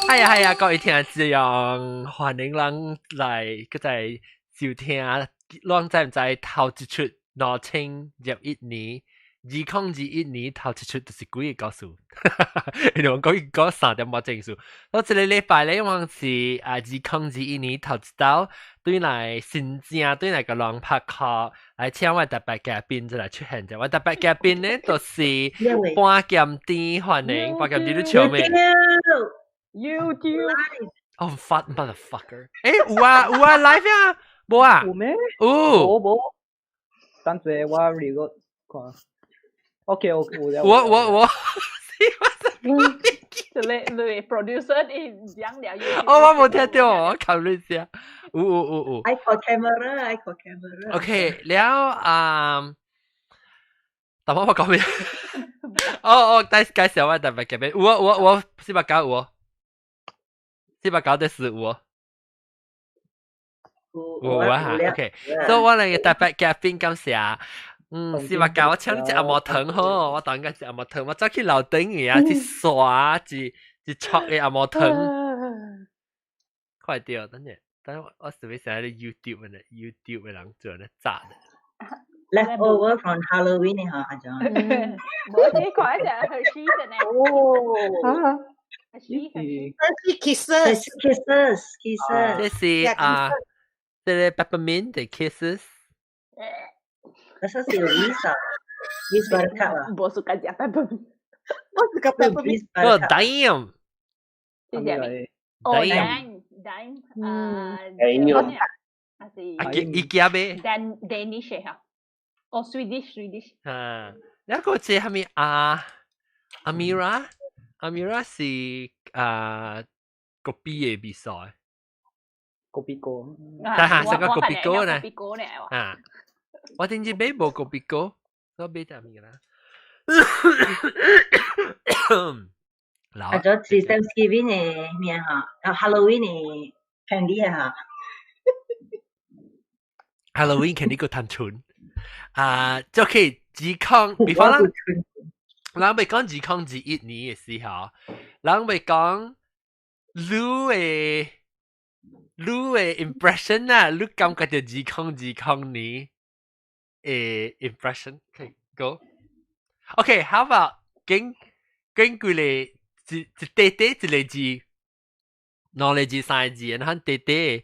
係啊係啊，各位聽眾，歡迎咱來閣再收聽，咱知毋知頭一出2021年？2021年頭一出就是幾个故事，因為我講講3點半鐘數。我這个禮拜咧，我是啊2021年頭一晝對來新正對來個人拍 call 來請我特別嘉賓就來出現者。我特別嘉賓咧，就是半鹹甜，歡迎半鹹甜，你笑咩？YouTube。 Oh fuck motherfucker！欸，有啊有啊，live 啊，無啊？有咩？有。無無。等陣我 reload 看。OK，我有。我我我。你你 producer 你講了。哦，我冇聽到，我考慮一下。有有有有。愛看 camera，愛看 camera。 OK，了啊，但我講咩？哦哦，介介紹我特別嘉賓，有啊有啊有489有啊，489的是有啊。有啊，OK。所以我嚟特別嘉賓感謝。嗯，489，我請你食紅毛糖好，我當然食紅毛糖，我走去樓頂去啊，去刷一一撮的紅毛糖。快點，等陣，等我我是咪成日 YouTube 的 YouTube 的人做咧炸的。 Leftover from Halloween 哈，阿 John。冇你看一下 Hershey 的呢。哦。 Hershey。 Hershey Kisses。 Kisses Kisses。這是啊，這个 peppermint 的 kisses。嗰是 Lisa，Miss Buttercup 啊。無 suka 食 peppermint。我 suka peppermint。哦，damn。是啥物？哦，Daim Daim 啊， Daim 啊是。啊，伊寄咩？Dan Danish 哈。哦，Swedish Swedish。啊，那個這係咪啊？Amira Amira 是啊，kopi 的比賽。 Kopi 哥。啊，這個 kopi 哥呢？ kopi 哥呢？啊。我頂次買無 kopi 哥，我買啥物啦？啊，就是 Thanksgiving 的咩哈？啊，Halloween 的 candy 哈。 Halloween candy 個單純啊，就可以自康，比方咱，咱欲講2021年的時候，咱欲講你的 impression 啊，你感覺到2020年的 impression？可以 go。OK，how about 經經幾個一一短短一个字，兩个字，三个字，然後短短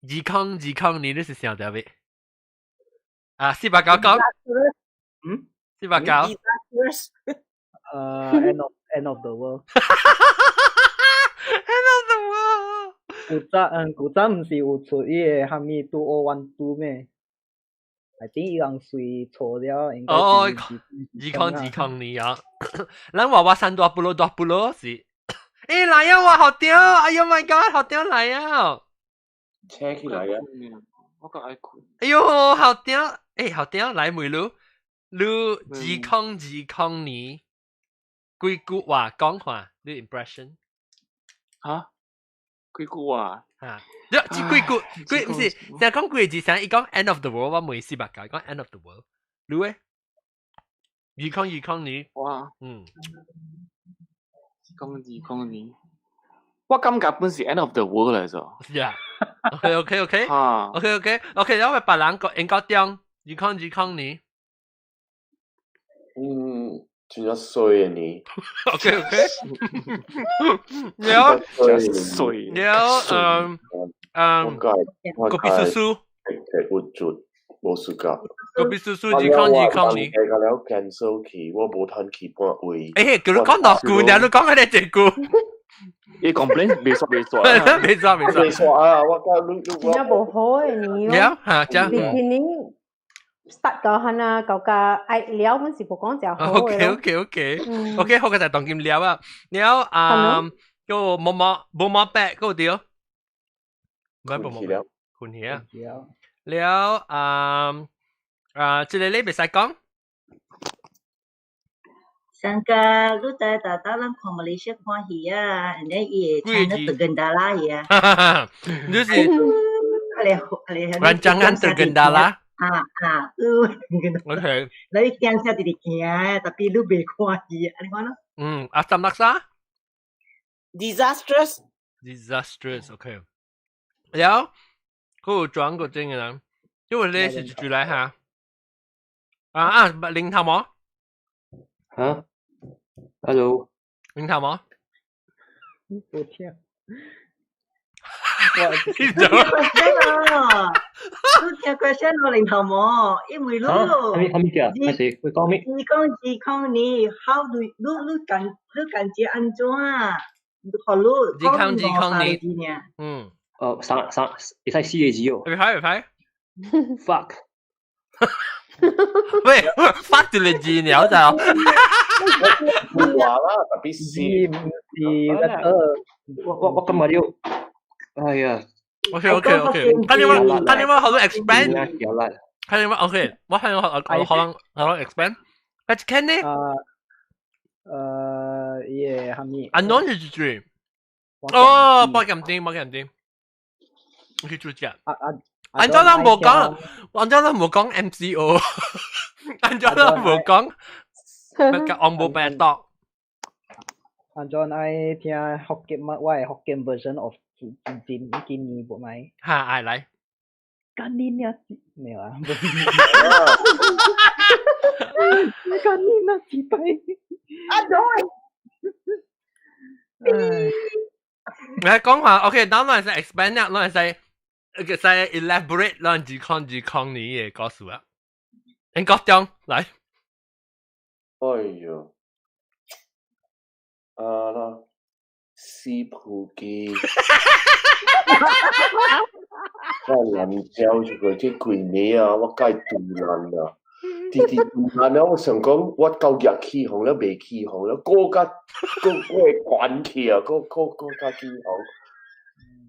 2020年你是想著欲？啊，489講，嗯，489。 End of the world。 End of the world。古早嗯，古早毋是有出伊个蝦米 2012 咩？I think 伊人隨錯了，應該哦，2020年啊！咱話我山大不落大不落是，欸來啊！我好屌！哎呦 my god，好屌來啊！車起來啊！我較愛睏。哎呦，好屌！欸，好屌來問你，你2020年幾句話講話，你 impression？嚇？幾句話？嚇？你這幾句幾毋是，成日講幾個字，成日伊講 end of the world，我問489講 end of the world，你咧？2020年，哇，2020年，我感覺本是 end of the world 嚟咗。是啊。OK OK OK。嚇。 OK OK OK，因為別人個應該中2020年。嗯，真正衰的年。 OK OK。了，衰。了，嗯嗯，kopi susu。會鬱卒，無 suka。 Kopi susu 2020年。下個了 cancel 去，我無通去半位。欸，叫你講落句，你講佢哋這句。伊 complain 未煞未煞。未煞未煞。未煞啊！我甲你你真正無好的年咯。嚇，這 beginning start 到哈那到甲愛了，阮是無講誠好的。 OK OK OK OK，好個就當今了啊。了啊，個毛毛毛毛白個對。唔係毛毛白，困去啊。了啊啊，這个你袂使講。上個你在大大咱看馬來西亞看戲啊，然後伊會唱那 Tergendala 戲啊。你是？Rancangan Tergendala。啊啊， OK。你驚車直直行，tapi 你袂看戲，按呢看咯。嗯，阿三叻沙。 Disastrous。Disastrous，OK。然後嗰個轉個正嘅人，因為你是住來哈。啊啊，零頭冇？嚇？Hello。零頭冇？冇聽。你做？啊！你聽 question 我零頭冇，因為你嚇？咩咩叫？咩事？佢講咩？你講二空年，how do 你你感覺按怎啊？學你2020年，嗯。哦，三三，會使四個字哦。會歹會歹。 Fuck。喂，fuck 一個字了就。冇話啦，特別是是是我感覺了，哎呀。 OK OK OK，睇你乜睇你乜好多 expand，睇你乜 OK，我睇我我可能可能 expand，但係 can 呢？耶，係咪？安怎是住？哦，冇咁掂，冇咁掂。我去住只。啊啊！安怎咱無講，安怎咱無講 MCO，安怎咱無講，乜個按無病毒。安怎愛聽福建嘛？我係福建 version of 今今今年無咪？哈，愛來。幹你娘！沒有啊。幹你娘幾擺？阿對。來講話，OK，咱攏會使 expand 啊，攏會使。會使 elaborate 咱2020年的故事啊。英國中來。哎喲，啊啦，死普機，我南蕉這個這幾年啊，我介賭爛啊，直直賭爛啊！我想講，我到日起航了，袂起航了，閣較閣閣會懸去啊，閣閣閣較起航，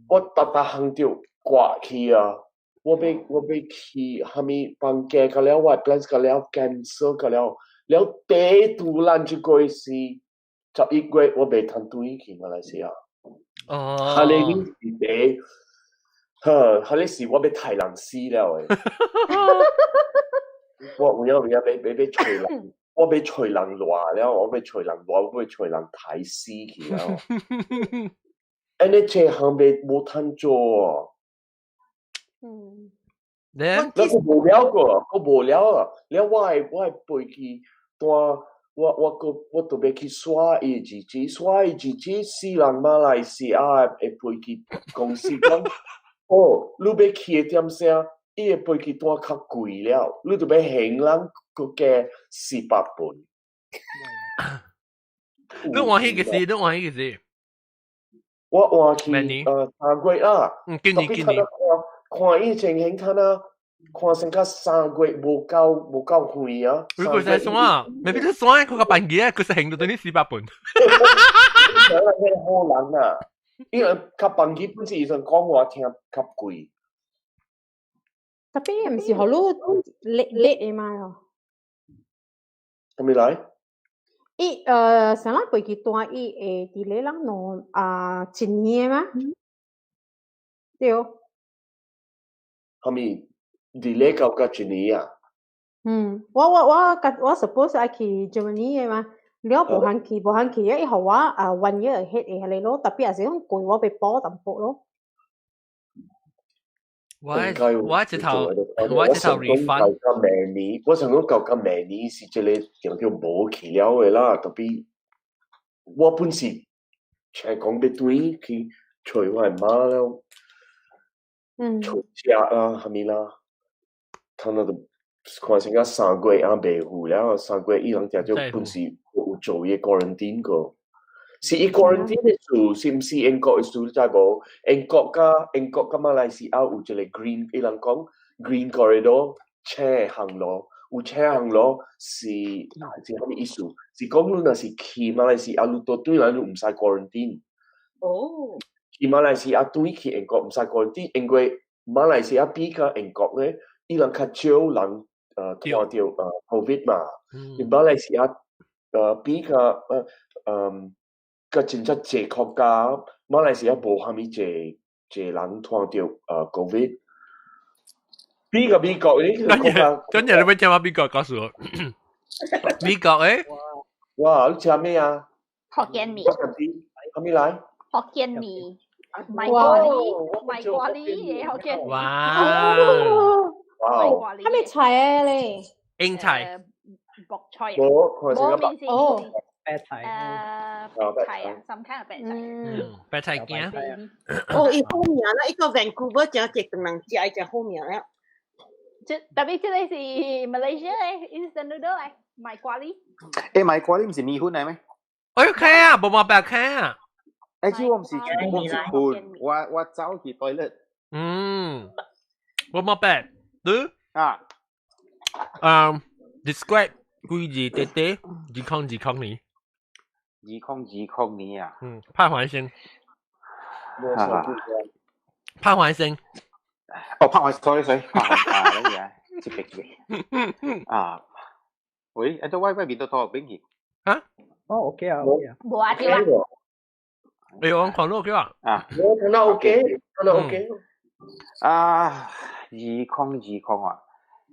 我逐逐項著掛去啊！我欲去啥物放假甲了，我 plans 甲了 cancel 甲了，了第賭爛這個是11月，我袂通轉去馬來西亞。哦，哈你是第，呵，哈你是我欲刣人死了的。我有影有影欲欲揣人，我欲揣人賴了，我欲揣人賴，我欲揣人刣死去了。按呢這項袂無通做。嗯。咧，那個無聊個，閣無聊啊！了我的飛機單，我特別去刷伊日子，刷伊日子，死人馬來西亞的飛機公司講，哦，你欲去的點聲，伊的飛機單較貴了，你著欲還人閣加400磅。你換去幾時？你換去幾時？我換去3月啦。嗯，今年今年。看伊情形，看啊，看成較3月無夠遠啊。你佢使算啊？未必算，佢個辦機啊，佢是行到等於400磅。那個好難啊！因為較辦機本身醫生講話聽較貴。特別毋是予你叻叻的嘛哦。啥物來？伊啥人飛機單伊會佇咧人兩啊一年的嗎？對。啥物？delay 到到一年啊？嗯，我 suppose 愛去 Germany 的嘛，了無通去，無通去，伊予我啊 one year ahead 的彼個咯，特別也是講貴，我欲補淡薄咯。我這頭 refund 到明年，我想講到到明年是這個定著無去了的啦，特別我本是聽講欲轉去揣我的媽了，出食啦，啥物啦，他那都看成甲3月啊袂赴了，三月伊人定著本是有做伊 quarantine 過。是伊 quarantine 的事，是毋是英國的事？你知無？英國佮馬來西亞有一個 green，伊人講 green corridor 車行路，有車行路是是啥物意思？是講你若是去馬來西亞，你倒轉來你毋使 quarantine。哦。去馬來西亞轉去英國毋使 quarantine，因為馬來西亞比較英國咧，伊人較少人拖著COVID 嘛。馬來西亞比較佮真正濟國家，馬來西亞無蝦米濟濟人拖著COVID。比較美國呢個國家，真係你欲聽我美國告訴我，美國誒，哇！你食咩啊？福建麵。我家己，啥物來？福建麵。賣瓜哩，賣瓜哩嘅好嘅。哇！哇！係咪菜咧？英菜。白菜啊！我看成個白哦，白菜。白菜啊，some kind of 白菜。嗯，白菜羹。哦，伊好名啦，伊個 Vancouver 真濟當人食，伊真好名了。這特別這個是 Malaysia 嘅 instant noodle 嚟，賣瓜哩。誒，賣瓜哩毋是麵粉嚟咩？哎，開啊，無嘛白開啊。誒，這我毋是困，我走去 toilet。嗯，無嘛白，你啊，嗯，describe 幾字滴滴2020年。 2020年啊。嗯，拍環先。拍環先。哦，拍環，sorry sorry，拍環啊，嗰啲啊，接別接別。啊，喂，誒，都喂喂，邊度拖邊去？啊？哦，OK 啊，OK 啊。無啊，對啊。你講看到 OK 啊？啊，我看到 OK，看到 OK。啊，2020啊，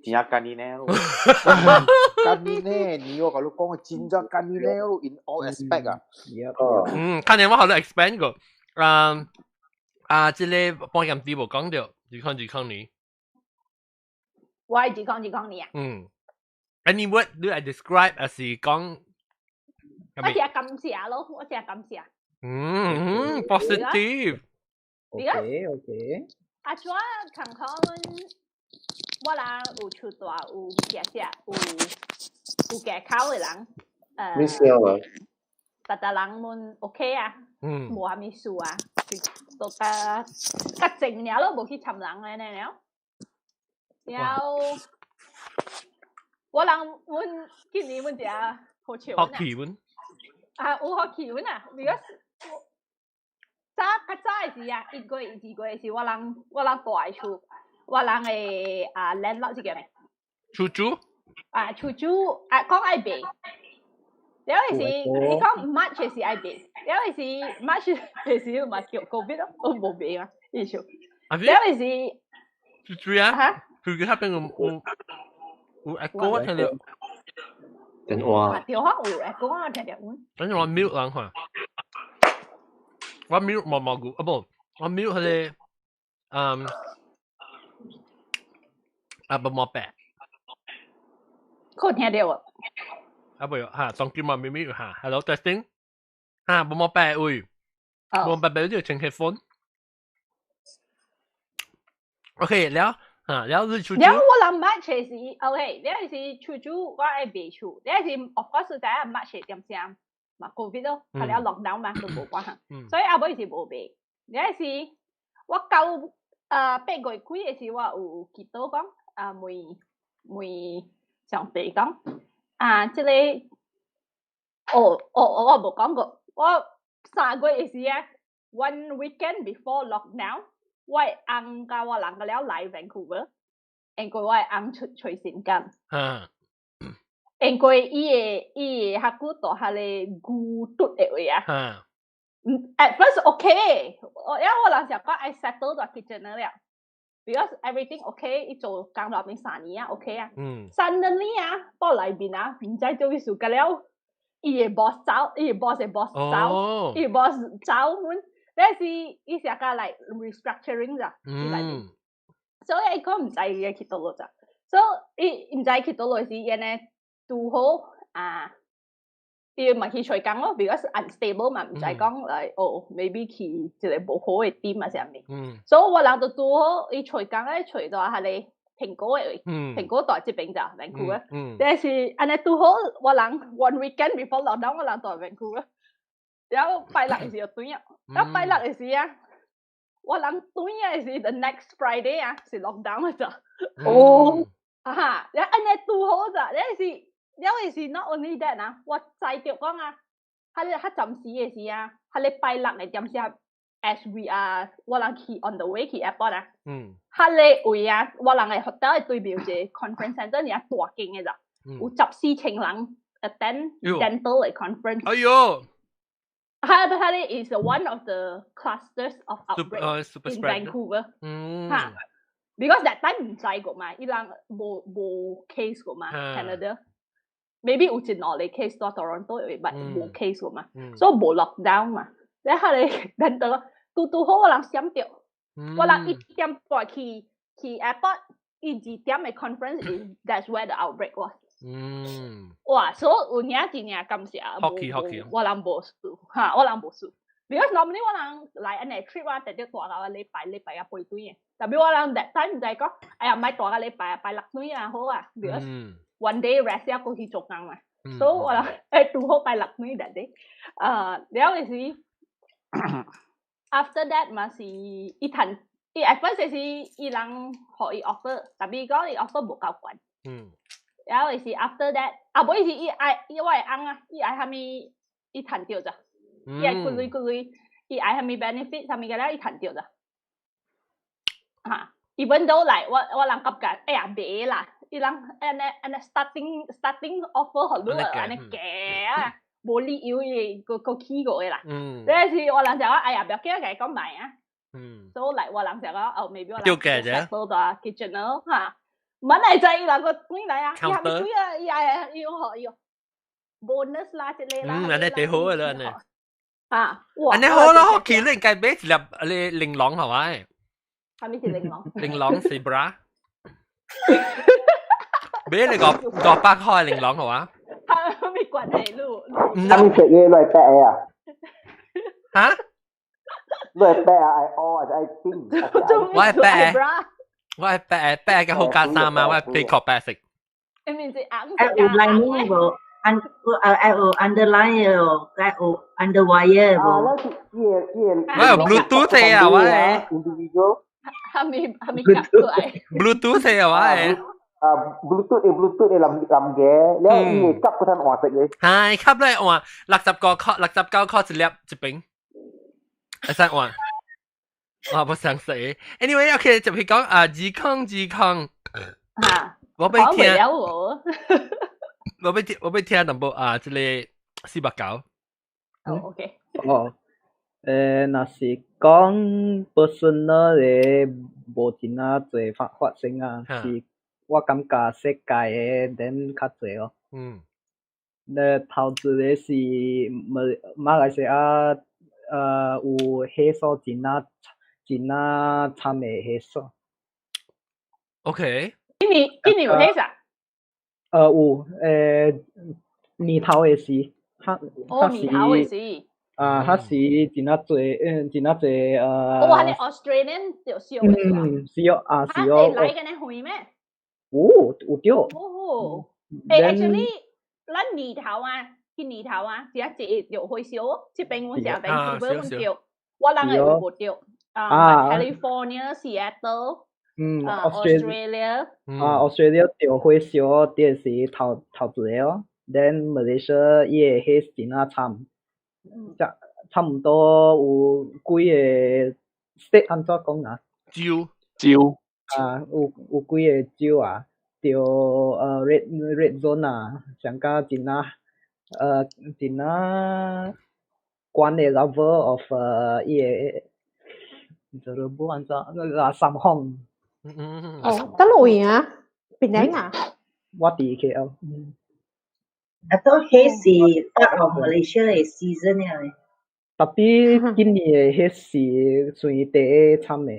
真正艱難呢，艱難呢，你我甲你講，真正艱難呢，in all aspect 啊。嗯，看見我好多 expand 過，啊啊，這個半鹹啲無講到，2020年。我係2020年啊。嗯，any word 你來 describe 還是講？我只感謝咯，我只感謝。嗯，positive。 OK OK。阿怎看看我人有出大有食食有健康的人，咩事啊？逐逐人們 OK 啊，無啥物事啊，都較較靜爾咯，無去參人按呢了。然後我人阮今年阮食好笑好氣阮啊，有好氣阮啊，because 早較早的時啊，1月、2月時，我人住的厝，我人的啊 landlord 是叫咩？厝主。啊，厝主啊，講愛賣。了時，伊講 March 時愛賣，了時 March 時嘛叫 Covid 咯，我無賣嘛，意思。了時，厝主啊？嚇？佢佢嗰邊有 echo 我聽到。電話。電話有 echo 我聽到。等陣我 mute 人看。我 mute 毛毛菇啊不，我 mute 佢個，嗯，啊不毛白。可聽到啊？啊不嚇，當今嘛咪咪嚇，hello testing，嚇，無毛白位，無白白就穿 headphone。OK，了嚇，了你厝主。了我人 March 時，OK，了時厝主我愛賣厝，了時 of course 知影 March 點聲嘛 Covid 咯，佢了 lockdown 嘛，都無關係，所以後尾是無賣。了時我到8月幾的時，我有記得講啊問問上帝講啊，這個哦哦我無講過，我3月的時啊，one weekend before lockdown，我的翁佮我人個了來 Vancouver，因為我的翁出揣新工。因為伊的較久住彼個牛肚的位啊。嗯，at first okay，我因為我人想講愛 settle 到 kitchen 了，because everything okay，伊做工內面3年啊，OK 啊。Suddenly 啊，到內面啊，毋知做咩事，個了，伊的 boss 走，伊的 boss 的 boss 走，伊的 boss 走，阮，但是伊成個 like restructuring 咋，伊內面，所以伊講毋知伊去佗落咋，所以伊毋知去佗落時，伊呢拄好啊。伊嘛去揣工咯，because unstable 嘛，毋知講來哦，maybe 去一個無好的 team 啊啥物。所以我人就拄好，伊揣工咧揣到彼個蘋果的位，蘋果蹛這邊咋，Vancouver。但是按呢拄好，我人 one weekend before lockdown，我人蹛 Vancouver。然後拜六的時就轉啊，然後拜六的時啊，我人轉啊的時 the next Friday 啊是 lockdown 咋。哦。啊哈，然後按呢拄好咋，了是。了是 not only that 啊，我知著講啊，彼個較暫時的時啊，彼個拜六的點時 as we are 我人去 on the way 去 airport 啊，彼個位啊，我人的 hotel 的對面有一個 conference center，爾大間的咋，有14,000人 attend dental 的 conference。哎喲！彼個 is one of the clusters of outbreak in Vancouver。嚇，because that time 毋知過嘛，伊人無 case 過嘛，Canada。maybe 有一兩個 case 蹛 Toronto 有，but 無 case 過嘛，所以無 lockdown 嘛。然後咧，等到拄拄好我人閃著，我人1點半去 airport，伊2點的 conference is that's where the outbreak was。哇，所以有影真正感謝， Hockey hockey 我人無事，哈，我人無事。Because normally 我人來按呢 trip 啊，特別蹛個禮拜禮拜啊飛轉的，特別我人 that time 毋知講，哎呀，莫蹛個禮拜啊，拜六轉啊好啊，because one day rest 了過去做工嘛。所以我人拄好拜六轉 that day，啊，了就是 after that 嘛是伊趁，伊 at first 是伊人予伊 offer，特別講伊 offer 無夠懸。然後是 after that，啊，無伊是伊愛伊我的翁啊，伊愛啥物伊趁著咋，伊愛幾鐳幾鐳，伊愛啥物 benefit 啥物個了，伊趁著咋。哈，even though 來我人感覺，哎呀，袂啦，伊人按呢按呢 starting offer 予你啊，按呢加啊，無理由伊會閣起過的啦。但是我人就講，哎呀，不要緊，共伊講莫啊。所以來我人就講，哦，maybe 我人丟嘅啫。 settle 咗 kitchen 咯，哈。唔係就伊人個轉來啊，伊係咪轉啊？伊愛伊予伊 bonus 啦，這類啦。嗯，按呢幾好啊啦，按呢。啊，按呢好啦，其實你應該買一粒你玲瓏係咪？係咪是玲瓏？玲瓏是 bra。買你個500塊玲瓏係嘛？係咪關係？你唔啥物色嘅你會白的啊？嚇？你會白啊？愛烏還是愛頂？我係白，我係白白嘅好加衫啊！我係比較白色。你面是紅愛有 lining 無？按有愛有 underline 哦，愛有 underwire 無？我有 Bluetooth 的啊，我係。 individual。係咪係咪夾過來？Bluetooth 的啊，我係。啊，Bluetooth 的 Bluetooth 的藍藍嘅，了伊會夾嗰陣換色嘅。係，吸咧換60個塊，69塊一粒一邊，會使換。我不想死。Anyway，OK，就係講啊，2020。嚇。我欲聽。我我欲聽，我欲聽淡薄啊，這個489。哦，OK。哦，若是講 personal 的無真啊濟發生啊，是我感覺世界的人較濟哦。咧頭一个是馬來西亞，有火燒真啊真啊慘的火燒。 OK。今年有火啥？有，年頭的時，較哦，年頭的時。啊，彼時真啊濟，真啊濟哦，係你 Australian 就燒的是吧？嗯，是哦，啊是哦。來個呢會咩？有對。哦，actually，咱年頭啊，去年頭啊，只一個就火燒，這邊阮這邊基本阮著，我人會有無著。啊，California、Seattle。Australia 啊，Australia 著火燒，這是頭頭一個哦。Then Malaysia 伊個火真啊慘，差毋多有幾个 state 按怎講啊？州州啊，有幾个州啊，著red zone 啊，上加真啊，真啊懸的 level of 伊個，就無按怎啊三項。哦，佗位啊？檳城啊？我佇 KL。啊，都彼是 part of Malaysia 的 season 了。 Tapi 今年的彼是算第一慘的。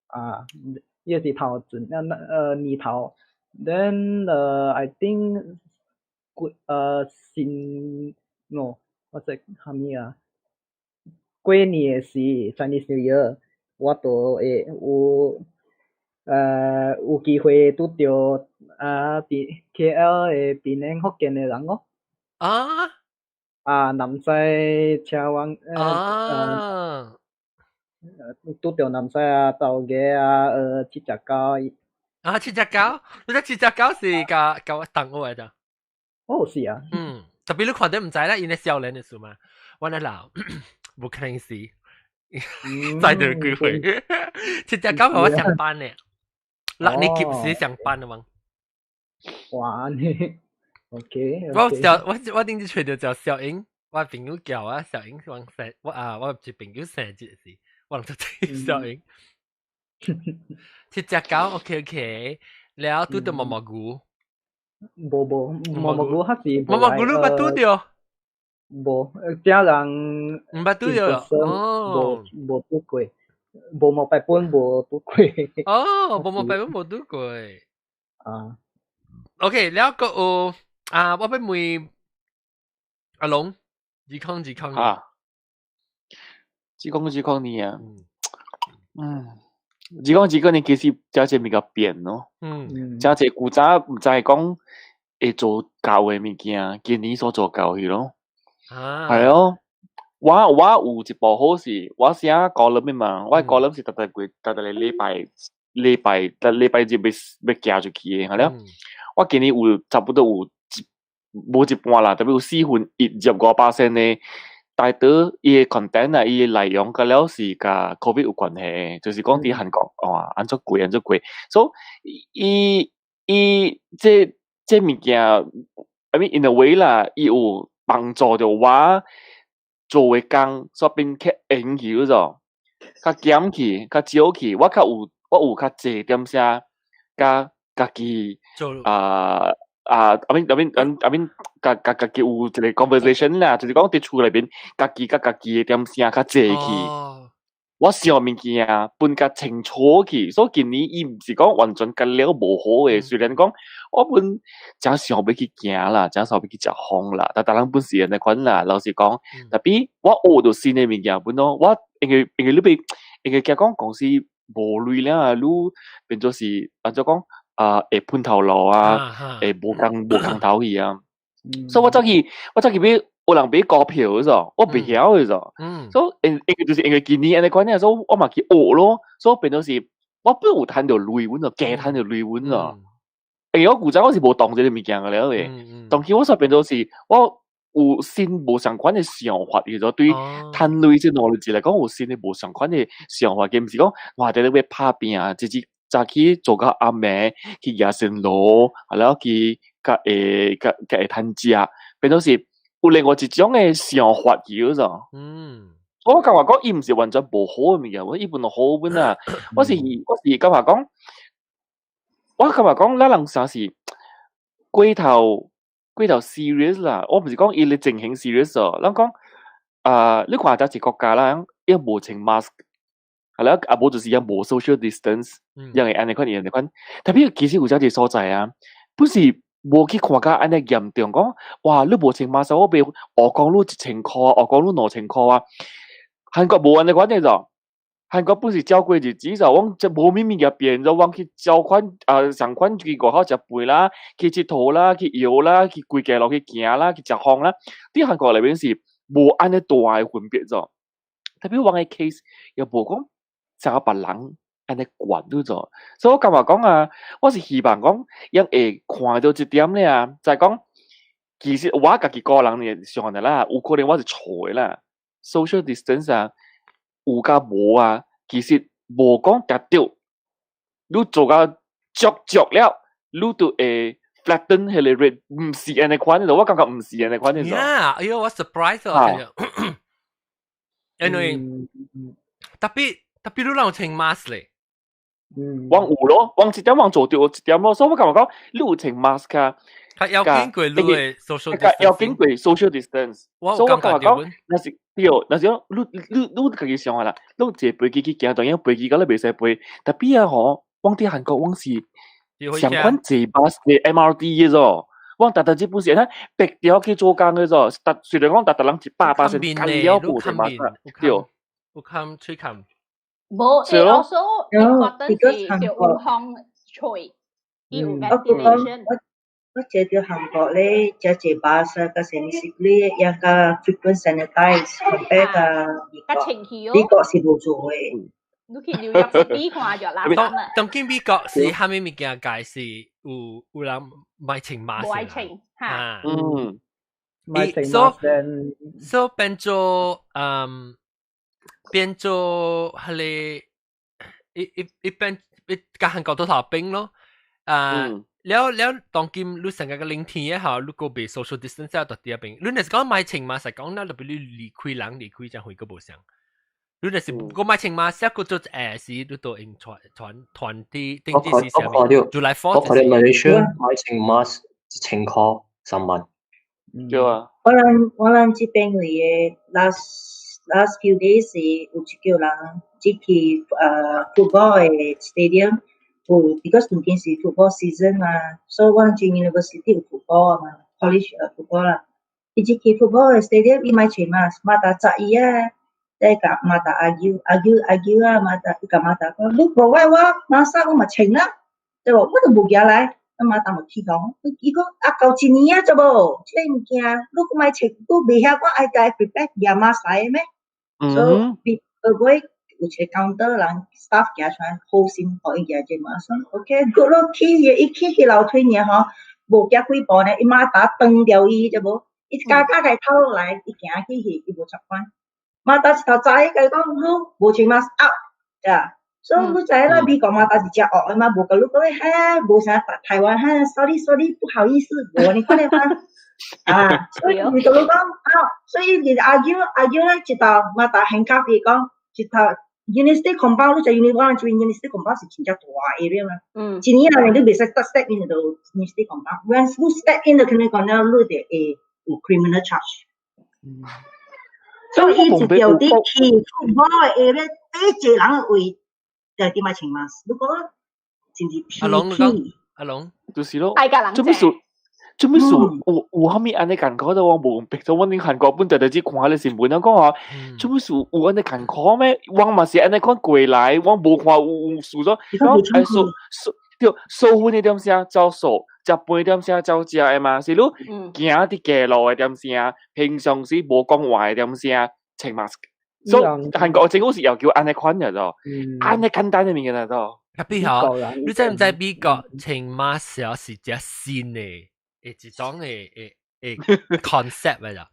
啊，伊是頭陣，那年頭，then I think 過新 no，我說啥物啊？過年的時 Chinese New Year，我都會有機會拄著啊，佇 KL 的檳城福建的人哦。啊？啊，南西車灣拄著南西啊，豆芽啊，七隻狗。啊，七隻狗，你隻七隻狗是共共我同學的。哦，是啊。嗯，特別你看到毋知啦，𪜶咧少年的時嘛，我咧老，無可能是，再得機會。七隻狗和我相班的，6年級時相班的嘛。哇，你 OK，我小我頂次揣著叫小英，我朋友叫我小英講生，我啊我一朋友生日時，我就知小英。七隻狗 OK OK，了拄著毛毛菇。無無毛毛菇較是毛毛菇你捌拄著？無，遮人毋捌拄著哦，無無拄過，無無白本無拄過。哦，無無白本無拄過。啊。 OK，了個有啊，我欲問阿龍，2020 啊，2020年啊，2020年其實真濟物件變咯，真濟古早毋知講會做到的物件，今年所做到去咯。係咯，我有一部好是，我寫 column 嘛，我 column 是逐逐月、逐逐個禮拜、禮拜、逐禮拜日欲欲寄出去的，係咯。我今年有差不多有一無一半啦，特別有41.5%的大多伊的 content 啊，伊的內容佮了是佮 COVID 有關係，就是講佇韓國哇，按怎過按怎過，所以伊伊這這物件，I mean in a way 啦，伊有幫助著我做的工，煞變較閒去咗，較減去，較少去，我較有我有較濟點聲，佮家己啊啊，I mean，家家家己有一個 conversation 啦，就是講佇厝內面，家己佮家己的點聲較濟去。我想物件分較清楚去，所以今年伊毋是講完全甲了無好的，雖然講我本誠想欲去行啦，誠想欲去食風啦，但逐人本是按呢款啦，老實講，tapi 我學著新的物件本咯，我因為因為你欲因為驚講公司無鐳了啊，你變做是按怎講啊，會噴頭路啊，會無仝無仝頭去啊，所以我走去買。有人買股票的時，我袂曉的時，所以因因就是因為今年按呢款呢，所以我嘛去學咯，所以變做是，我本有趁著鐳阮就加趁著鐳阮咯。因為我古早我是無當這个物件的了的，當時我煞變做是，我有新無相款的想法，叫做對趁鐳這兩個字來講，有新的無相款的想法，佮毋是講哇，佇咧欲拍拚啊，直直早起做到暗暝去夜深路，啊了去較會較較會趁食，變做是。有另外一種的想法去咗。我感覺講伊毋是完全無好的物件，我伊本來好本啊。我是感覺講，我感覺講，咱人啥是過頭過頭 serious 啦。我毋是講伊咧進行 serious 哦，咱講啊，你看這一國家啦，伊無穿 mask，係啦，啊無就是伊無 social distance，因為按呢款按呢款。tapi 其實有遮一個所在啊，不是。無去看甲按呢嚴重，講哇！你無穿 mask，我欲烏講你1000箍，烏講你2000箍啊！韓國無按呢款的咾，韓國本是照過日子就往這無啥物件變，就往去照款啊，上款去外口食飯啦，去𨑨迌啦，去遊啦，去規街路去行啦，去食風啦。佇韓國內面是無按呢大的分別咾，tapi 阮的 case 也無講像別人按呢懸你做，所以我感覺講啊，我是希望講，𪜶會看著這點咧啊，就係講，其實我家己個人的想法啦，有可能我是錯的啦。social distance 啊，有佮無啊，其實無講定著，你做甲足足了，你就會 flatten 彼个 rate，毋是按呢款的，我感覺毋是按呢款的。 Yeah，哎喲，我 surprise 哦。Anyway，tapi tapi 你有穿 mask 咧？我有咯，我一點我做著一點咯，所以我感覺講你有穿 mask 啊，較要經過你的 social distance，要經過 social distance，所以我感覺講，若是對，若是講你你你家己想啊啦，你坐飛機去行，當然飛機敢你袂使飛，tapi 啊吼，我佇韓國我是上款坐巴士坐 MRT 的咾，我逐逐這本是咱逼著去做工的咾，逐雖然講逐逐人100%干了無穿 mask，對，有看吹看。無，欸 also important 是就有風吹，有 ventilation。我坐著韓國咧，這坐巴士佮啥物是咧，也較 frequent sanitize compare 佮美國，美國是無做的。你去紐約 City 看就垃圾啦。當今美國是蝦米物件解釋有有人莫穿 mask？莫穿嚇。莫穿 mask。所以變做變做彼个一一一般一佮韓國都頭冰咯。啊，了了當今你成個個聆聽一下，如果袂 social distance 到佇邊，你若是講莫穿 mask，講那就比你離開人離開，才會閣無相。你若是閣莫穿 mask，閣做下時，你都用傳傳團體頂啲是啥物？就來我看著 Malaysia 莫穿 mask 1000箍3萬。對啊，我咱這邊位的 last few days 是有一叫人入去football 的 stadium，有 because 當今是 football season 嘛，所以我咱這 university 有 football 嘛，college football 啦。伊入去 football 的 stadium，伊莫穿 mask，馬達責伊啊，再共馬達 argue argue argue 啊，馬達伊共馬達講，你 provide 我 mask 我嘛穿啦，對無？我都無舉來。啊馬達嘛氣講，伊講啊夠一年啊，咋無？這個物件你閣莫穿，你袂曉我愛共 prepare 舉 mask 來的咩？所以比後尾有一個 counter 人 staff 行出來，好心予伊舉這 mask，OK，good 咯，去伊去樓梯爾吼，無行幾步呢，伊馬達斷掉伊，知無？伊加加共偷落來，伊行去去，伊無習慣。馬達一頭早伊共伊講，你無穿 mask out，呀。所以你知啦，美國馬達是誠惡的嘛，無共你講哈，無啥台灣哈，sorry sorry，不好意思，無你看嘛。啊，所以伊就你講啊，所以伊 argue argue 咧，一頭馬達 handcuff 伊講，一頭 university compound，你知 university 這邊 university compound 是真正大 area 嘛。一年內你袂使 step in 到 university compound，once 你 step in 就可能講了，你就會有 criminal charge。所以伊一條佇去 football area，第一個人位。就點解穿 mask？如果真是阿龍，你講阿龍，就是咯，愛共人做咩事？做咩事？有啥物按呢艱苦，我無明白。做我恁韓國本地就只看彼新聞，講話做咩事有按呢艱苦咩？我嘛是按呢款過來，我無看有事咗。講哎數數對數分的點聲走數，食飯點聲走食的嘛，是你行佇街路的點聲，平常時無講話的點聲，穿 mask。所以韓國政府是要求按呢款的咯，按呢簡單的物件咯。特別吼，你知毋知美國穿 mask 是隻新的一種的 concept 嚟咋？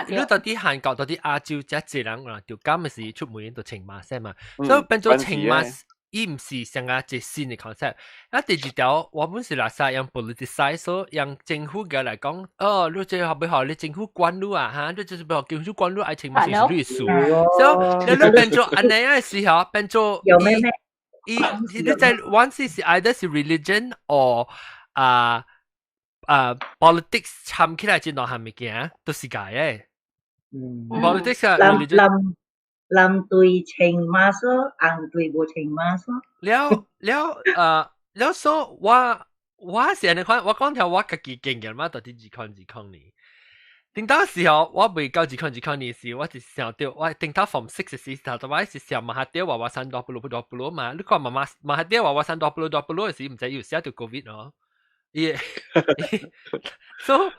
你到底韓國到底亞洲這濟人啦，就咁嘅時出門就穿 mask 嘛，所以變做穿 mask，伊毋是上個一新的 concept。啊，第二條，我本是垃圾用 politicize，所以用政府嘅來講，哦，你這後尾予你政府管你啊，哈，你就是欲政府管你愛穿 mask 是你事。所以你變做按呢樣時候，變做有咩咩？伊你在 once 是 either 是 religion or politics 參起來這兩項物件都是假的。politics 啊 religion。藍藍隊穿 mask，紅隊無穿 mask。了了了所我是按呢款，我講條我家己經驗嘛，到底2020年。頂當時候我未到2020年時，我就想到我頂頭 form six 時頭，就我是想馬哈迪娃娃山 W W 嘛，你看媽媽馬哈迪娃娃山 W W 時，毋知有寫著 COVID 咯。伊，所以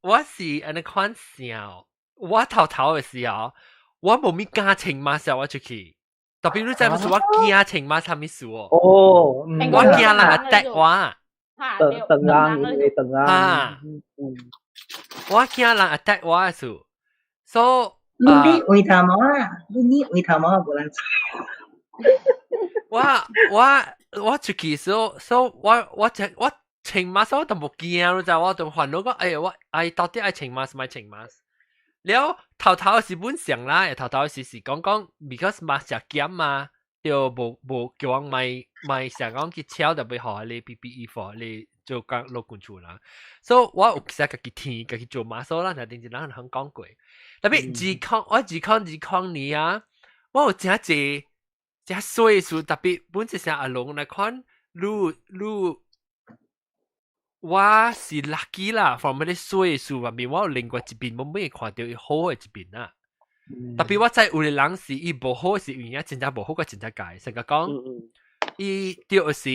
我是按呢款想，我頭頭的時候，我無物敢穿 mask 我出去，特別你知毋是我驚穿 mask 啥物事哦？哦，我驚人 attack 我。等等人，等人。啊，我驚人 attack 我的事，所以你回頭毛啊，你回頭毛無人知。我出去時候，所以我穿 mask 我都無驚，你知我都煩惱講，哎呀，我愛到底愛穿 mask 莫穿 mask？了頭頭是本想啦，頭頭是講講，because mask 食減嘛，就無叫人莫莫想講去搶就欲予你 PPE for 你做工落工厝啦。所以我有時家己添，家己做 mask 啦，聽頂一人肯講過。特別二空我2020年啊，我有誠濟誠衰事，特別本一聲阿龍來看，你你我是 lucky 啦，from 彼個衰事入面，我有另外一邊，我未看著伊好的一邊啊。特別我知有個人是伊無好是原因真正無好，個真正解，成個講伊著時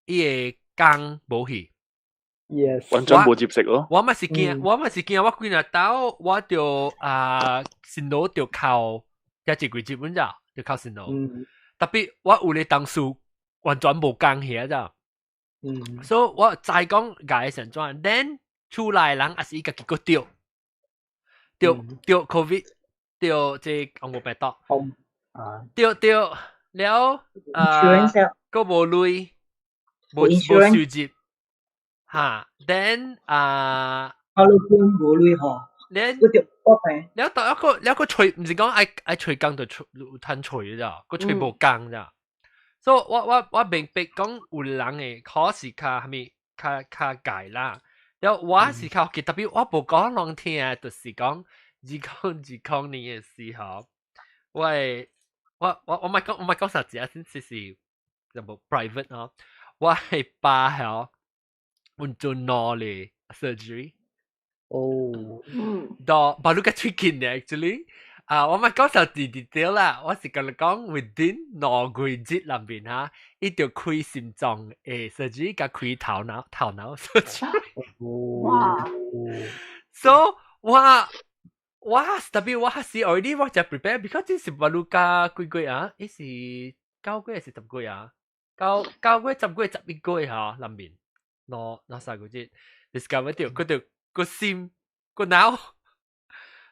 伊的工無去。 完全無入息咯。我嘛是驚，我嘛是驚，我幾若兜我就啊辛勞就靠一幾日本咋，就靠辛勞。特別我有個同事完全無工去啊咋。所以我知講解成怎，then 厝內人也是伊家己閣著，著著 COVID，著這紅毛病毒，著著了啊，閣無鐳，無無收入，哈，then 啊，我老公無鐳吼，連我就我病，了到一個了個揣，毋是講愛愛揣工就揣有趁揣咋，閣揣無工咋。所以我明白講有人的可是較啥物較較解啦。了我是較特別，我無講攏聽，就是講2020年的時候，我我我我咪講我咪講實字啊，先是是就無 private 哦，我係爸係阮做腦咧 surgery。哦，到把你個最近嘅 actually，啊，我咪講實字 detail 啦，我是共你講 within 2個月內面哈，伊就開心臟的 surgery 佮開頭腦 surgery。哇！So 我特別我是 already 我就 prepare，because 這是巴魯加幾個月啊？伊是9個月還是10個月啊？九月、10個月、11個月哈，內面兩三個月 discover 到佢就個心個腦，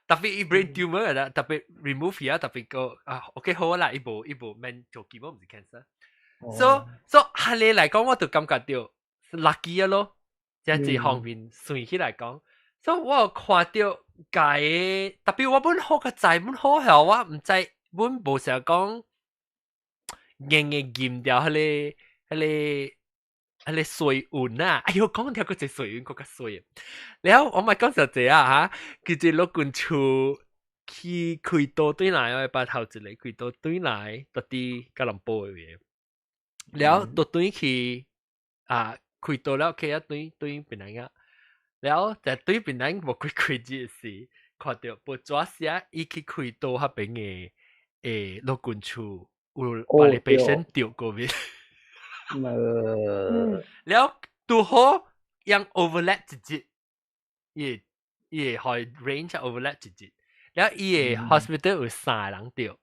特別伊 brain tumor 啦，特別 remove 啊，特別個啊 OK 好啦，伊無免做 chemo 毋是 cancer。So 哈你來講，我就感覺到 lucky 啊咯，這這方面算起來講，所以我有看到解，特別我本好個仔本好後，我毋知阮無想講硬硬驗掉彼個衰運啊！哎喲，講條個隻衰運，閣較衰。了我咪講實際啊嚇，佢隻老君厝去開刀轉來，我把頭一個開刀轉來，到佇吉隆坡的位。了，就轉去啊，開刀了，去啊轉轉檳城啊。了，在轉檳城無幾幾日時，看到報紙寫伊去開刀彼邊的老君厝有別個 patient 著 COVID。了拄好用 overlap 一節，伊會 range overlap 一節。了伊個 hospital 有三個人著，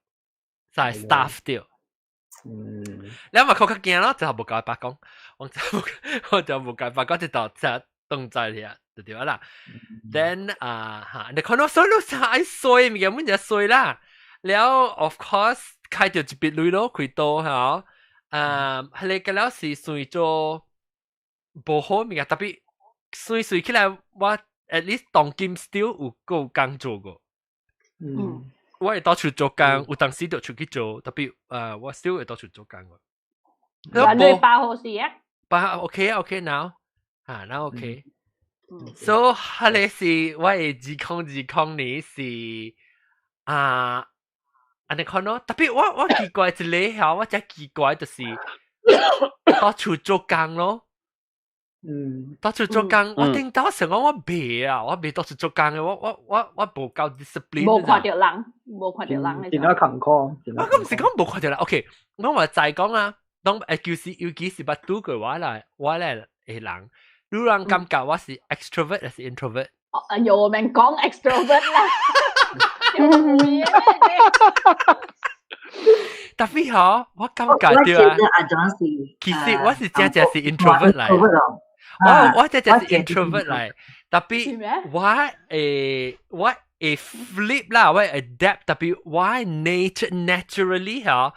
三個 staff 著。了嘛，較較驚咯，就無共爸講，我就無共爸講，就到這動在遐，就對啦。Then 啊嚇，你看到所有啥愛衰物件，阮就衰啦。了，of course 開著一筆鐳咯，開刀嚇。啊，彼個了是算做無好物件，特別算算起來，我 at least 當今 still 有夠工做過。我會到處做工，有當時就出去做，特別我 still 會到處做工個。嗱，你爸好事啊？爸 OK 啊，OK now，啊，now OK。So，彼個是我的2020年是啊。按呢看咯，特別我奇怪一個嚇，我真奇怪就是到處做工咯。到處做工，我頂到想講我袂啊，我袂到處做工的，我無夠 discipline。無看著人，無看著人。真係艱苦。我毋是講無看著人，OK，我嘛再講啊，當尤其是捌拄過我來，我來的人，有人感覺我是 extrovert 還是 introvert？哎喲，我免講 extrovert 啦。有特別嗬，我感覺到啊，其實我是真正是 introvert 來，我真正是 introvert 來，特別我會 flip 啦，我 adapt，特別我 nature naturally 嗬，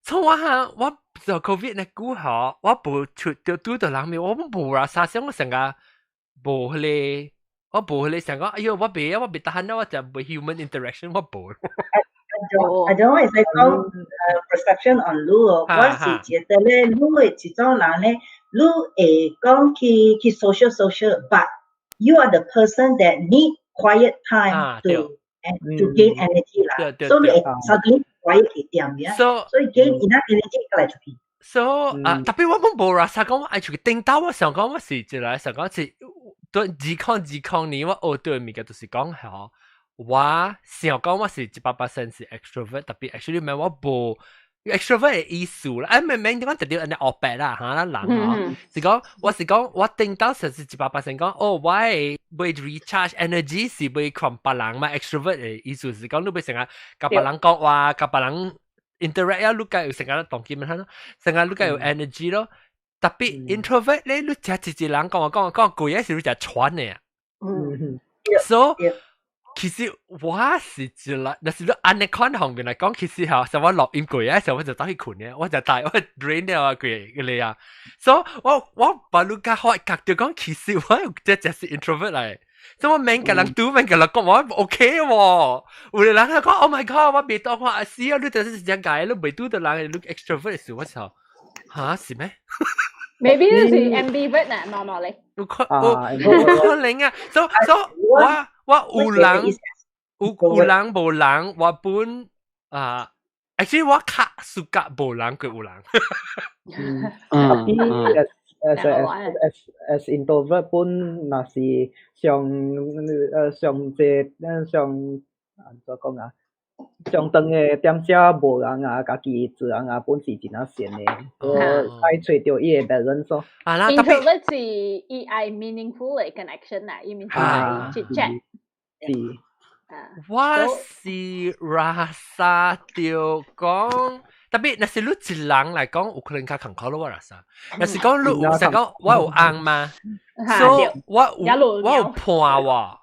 從我哈我就 covid 那久嗬，我無出到拄到人面，我無啦，啥想我成個無彼個。我無彼個想講，哎喲，我袂啊，我袂得閒啊，我就無 human interaction，我無。阿種會使講perception on 你哦，我是覺得咧，你的這種人咧，你會講去 social social，but you are the person that need quiet time to gain energy 啦，所以你會 suddenly quiet 一點嘅，所以 gain enough energy 過來出去。 So 啊，特別我本無啦，啥講我愛出去頂到我想講我是一來想講是對2020年我學到的物件就是講吼，我想講我是100% 是 extrovert，特別 actually 咩我無 extrovert 的意思啦，哎明明點講特別按呢學白啦嚇，咱人吼，是講我是講我頂到實是100% 講哦，我會會 recharge energy 是會看別人嘛，extrovert 的意思是講你欲成日共別人講話，共別人 interact 啊，你該有成日當見面咯，成日你該有 energy 咯。特別 introvert 咧，你食一個人講話講講攰嘅時，你就喘的啊。So 其實我是一個，若是你按呢看方面來講，其實吼，像我錄音攰啊，時候我就走去睏嘅，我就帶我 drain 了啊，攰個啊。所以我把你較發覺到講，其實我這就是 introvert 來。所以我免共人拄，免共人講，我 OK 喎。有個人佢講，Oh my God，我袂當看阿死啊！你就是這樣解，你袂拄到人，你 extrovert 的時候，我就嚇是咩？ Maybe 是 ambivert 啊，normal 咧。有可能啊，so 我有人有人無人，我本啊，actually 我較 suka 無人過有人。 Tapi as introvert 本若是上上這上按怎講啊？上當的點只無人啊，家己一人啊，本是真仔閒的，所以愛揣著伊的 balance 咯。啊啦，introvert 是伊愛 meaningful 的 connection 啊，伊毋是愛 chit chat。是。我是 rasa 著講，特別若是你一人來講，有可能較艱苦咯。我 rasa，若是講你有想講我有翁嘛，所以我有伴喎，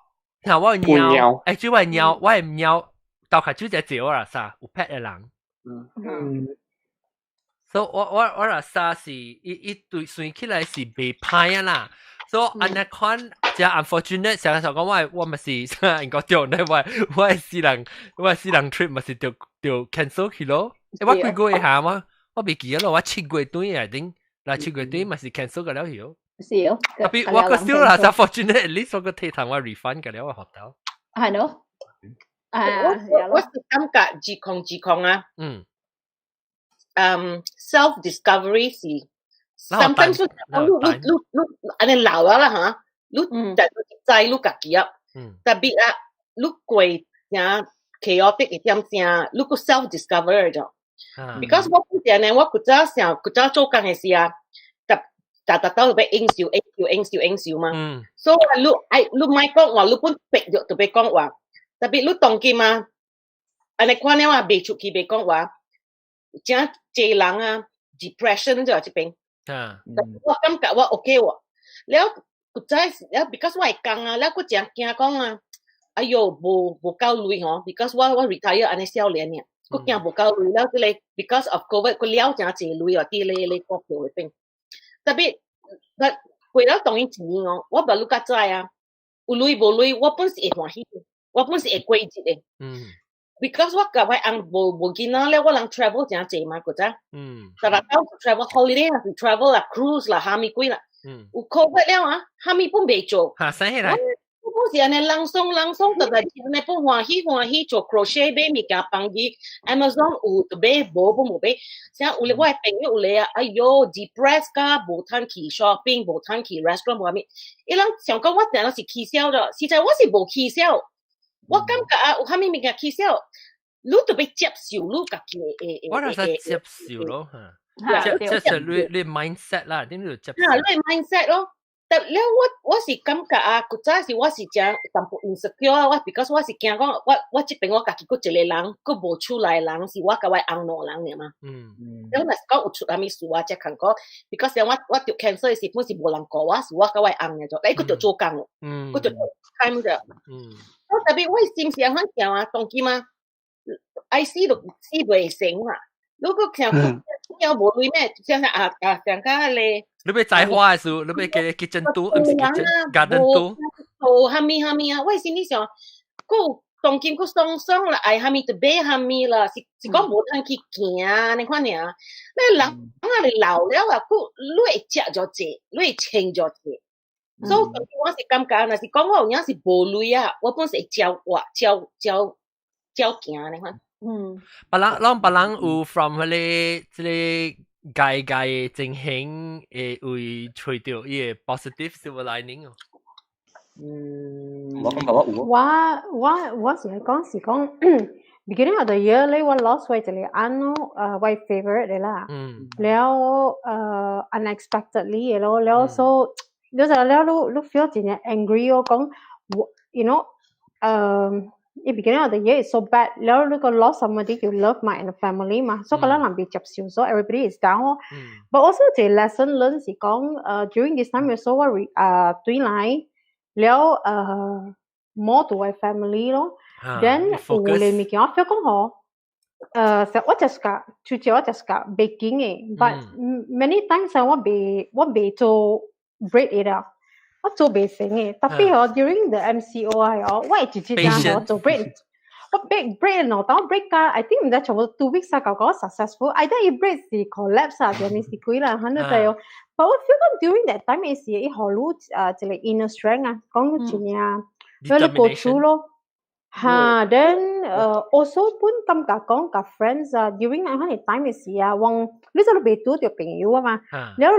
嗱我有貓，主要貓，我的貓。到較少隻我 rasa 有 pet 的人。所以我 rasa 是伊對算起來是袂歹啊啦。所以按呢款真 unfortunate，成日就講我嘛是應該掉呢，我的私人 trip 嘛是著 cancel 去咯。我幾個月下嘛，我袂記得咯，我7月底啊頂，嗱7月底嘛是 cancel 個了去咯。是哦。 Tapi 我個 still 啦，fortunate at least 我個提堂我 refund 個了我學到。係咯。我是感覺2020啊，self discovery 是，sometimes 你按呢老啊啦嚇，你就知你家己啊，特別啊，你過正 chaotic 一點聲，你閣 self discover 咗，because 我以前呢，我古早想古早做工的時啊，逐逐逐到欲應酬應酬應酬應酬嘛，所以你愛你莫講話，你本逼著特別講話。特別你當今啊，按呢款了啊，袂出去袂講話，真濟人啊，depression 就這邊。我感覺我 OK 喎，了古早了，because 我會工啊，了閣真驚講啊，哎喲，無夠鐳吼，because 我 retire 按呢少年爾，閣驚無夠鐳，了這個 because of COVID 閣了真濟鐳哦，佇咧股票那邊。特別，過了當然一年哦，我捌你較知啊，有鐳無鐳，我本是會歡喜。我本是會過日的。Because 我共我翁無囡仔了，我人 travel 誠濟嘛，古早。逐日到 travel holiday 啊，是 travel 啦，cruise 啦，蝦米鬼啦。有 COVID 了啊，蝦米本袂做。嚇死起來。我本是按呢朗鬆朗鬆，逐日按呢本歡喜歡喜做 crochet 買物件放去 Amazon 有就買，無本無買。像有咧，我的朋友有咧啊，哎喲，depressed 甲無通去 shopping，無通去 restaurant，無蝦米。伊人想講我定攏是起痟咗，實在我是無起痟。我感覺啊，有蝦米物件起痟，你著欲接受你家己的。我就係接受咯，嚇，接受你 mindset 啦，點你接受？嚇，你 mindset 咯。但了我是感覺啊，古早時我是誠淡薄 insecure 啊，我 because 我是驚講，我這邊我家己閣一個人，閣無厝內人，是我佮我翁兩人爾嘛。了若是講有出啥物事啊，才艱苦。because 我得 cancer 的時本是無人顧我，是我佮我翁爾做，伊閣著做工哦，閣著 time 著。我特別我心是按款想啊，當今啊，愛死就死袂成嘛。如果像有無鐳咩，像啊啊像較彼個。你欲栽花的時候，你欲給 kitchen tour，毋是 kitchen garden tour。做蝦米蝦米啊！我心裡想，閣當今閣爽爽啦，愛蝦米就買蝦米啦，是講無通去行，你看爾。你人啊，你老了啊，閣你會食著濟，你會穿著濟。所以我是感覺，若是講我有影是無鐳啊，我本是會照活、照照照行，你看。別人攏別人有 from 彼個這個界界情形會會揣著伊個 positive silver lining 哦。我感覺我有。我是講是講，beginning of the year 咧，我 lost 我一個翁咯，我 favorite 的啦。了unexpectedly 的咯，了 so 你就了你 feel 真正 angry 哦，講我 in beginning of the year is so bad 了你個 lost somebody you love 嘛 in the family 嘛，所以個人袂接受，so everybody is down 咯。But also 一個 lesson learn 是講during this time 所以我對來了more to 我 family 咯。Then 有個物件我 feel 講吼，我就是個，就我就是個 baking 的，but many times 我袂做 bread 的啦。我做袂成的，特別哦，during the MCO 啊，哦，我會直接這樣做 bread，我 break break 兩當 break 㗎，I think 毋知全部 2 weeks 啊，夠講 successful。I think 伊 break 是 collapse 啊，定是鬼啦，肯定就有。But 我 feel 講 during that time 嘅時，伊予你啊一個 inner strength 啊，講真正，所以你過 through 咯。哈，then also 本感覺講佮 friends 啊，during 那個 time 嘅時啊，往你就袂拄著朋友啊嘛，了你有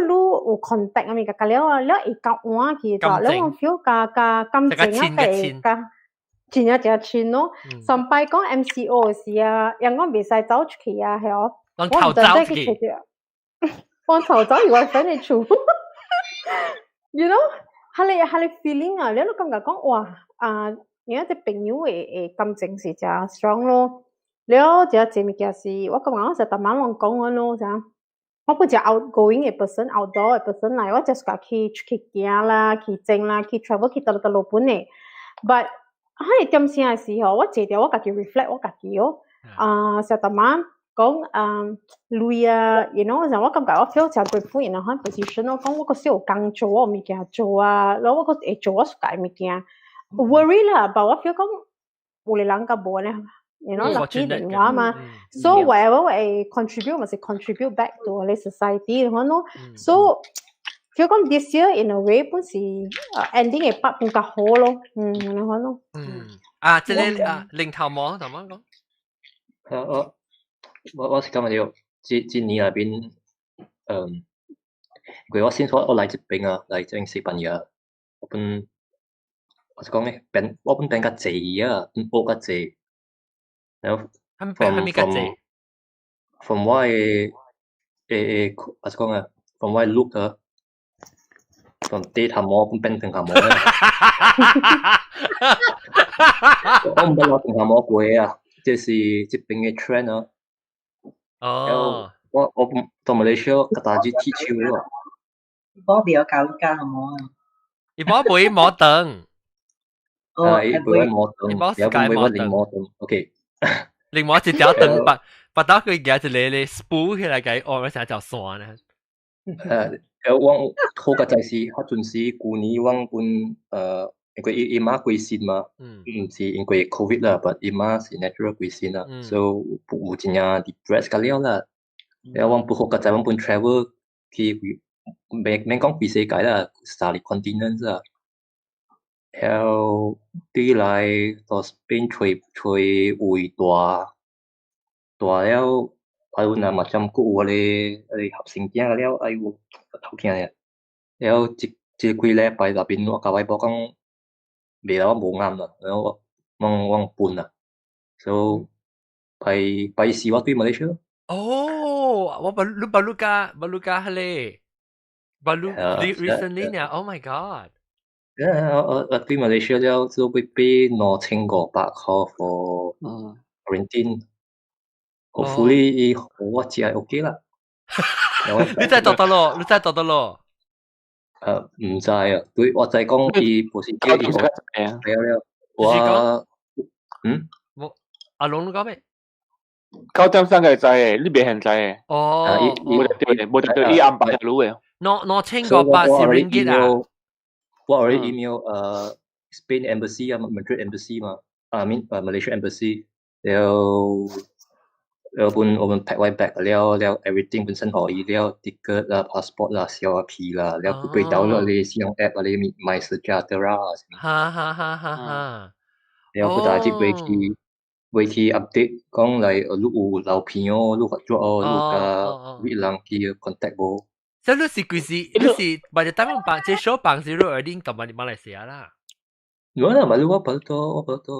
contact 啊物個，了啊，了會交換去就，了我 feel 加加感情啊，會加真正真親咯。上擺講 MCO 時啊，人講袂使走出去啊，係哦，我毋知去揣著，我逃走去我 friend 嘅厝，you know，彼個 feeling 啊，你都感覺講哇啊！而家隻朋友的感情是誠 strong 咯，了這這物件是，我感覺我成逐晚攏講阮咯，啥？我本一 outgoing 的 person，outdoor 的 person 來，我 just 去出去行啦，去整啦，去 travel 去佗佗佗本的。But 彼個點聲的時候，我坐著我家己 reflect 我家己哦，啊，成逐晚講啊，累啊，you know，我感覺我 feel 誠 grateful in 那款 position 咯，講我閣是有工做，我有物件做啊，然後我閣會做我 suka 的物件。worry 啦，but 我 feel 講有的人較無呢，you know lucky 電話嘛，so whatever 我會 contribute 嘛是 contribute back to 個 society 咁咯，so feel 講 this year in a way 本是 ending 會拍更較好咯，咁樣咯。嗯，啊，這個啊，零頭毛怎麼講？啊，我是感覺到，這年內邊，因為我先說我來這邊啊，來這邊西班牙，我本我是講咧，變我本變較濟啊，學較濟，然後 from from 我的我是講啊，from 我的 look 啊，from 短頭毛本變長頭毛啊，我毋捌留長頭毛過啊，這是這邊的 trend 啊。哦。我到馬來西亞較大隻剃鬚啊。我比較教教好冇啊？伊無買摩登。啊！伊買摩登，伊無買我擰摩登，OK。另外一條燈白白到佢夾一個咧 spool 起來，給哦，成條線呢。我好個在是，彼陣時舊年我本因為伊媽過身嘛，毋是因為 COVID 啦，but 伊媽是 natural 過身啦，所以有真正 depressed 個了啦。然後我不好個在我本 travel 去，免免講規世界啦，三個 continent 啊。然後對來到 Spain 揣揣位大大了，還有若嘛針閣有彼個合成囝了，哎呦頭疼咧。然後這幾禮拜內邊，我共我某講，袂啦，我無啱啦，然後我搬啦，所以拜拜四我對馬來西亞。哦，我 baru baru 加 baru 加彼個，baru recently 呢？Oh my god！我對馬來西亞了，就會俾2500塊 for quarantine。Hopefully 伊予我食 OK 啦。你再讀得咯？你再讀得咯？毋知啊，對，我知講伊不是叫伊了了，我我阿龍你講咩？ 9點三個知嘅，你袂現知嘅。哦，無對，無對，伊安排路嘅。2500是 ringgit 啊？我 already email Spain embassy 啊，Madrid embassy 嘛，啊，I mean Malaysia embassy，然後然後本我們 pack 我 bag 了了 everything 本身可以了 ticket 啦 passport 啦 CRP 啦，了佢 download 你使用 app 啊，你 MySejahtera 啊，哈哈哈哈哈。然後佢大隻會去 update 講來，你有留片哦，你合作哦，你佮啲人去 contact 無？這你是幾時？你是或者等辦這小辦是你二零到馬馬來西亞啦？我啦，馬來我跑到我跑到。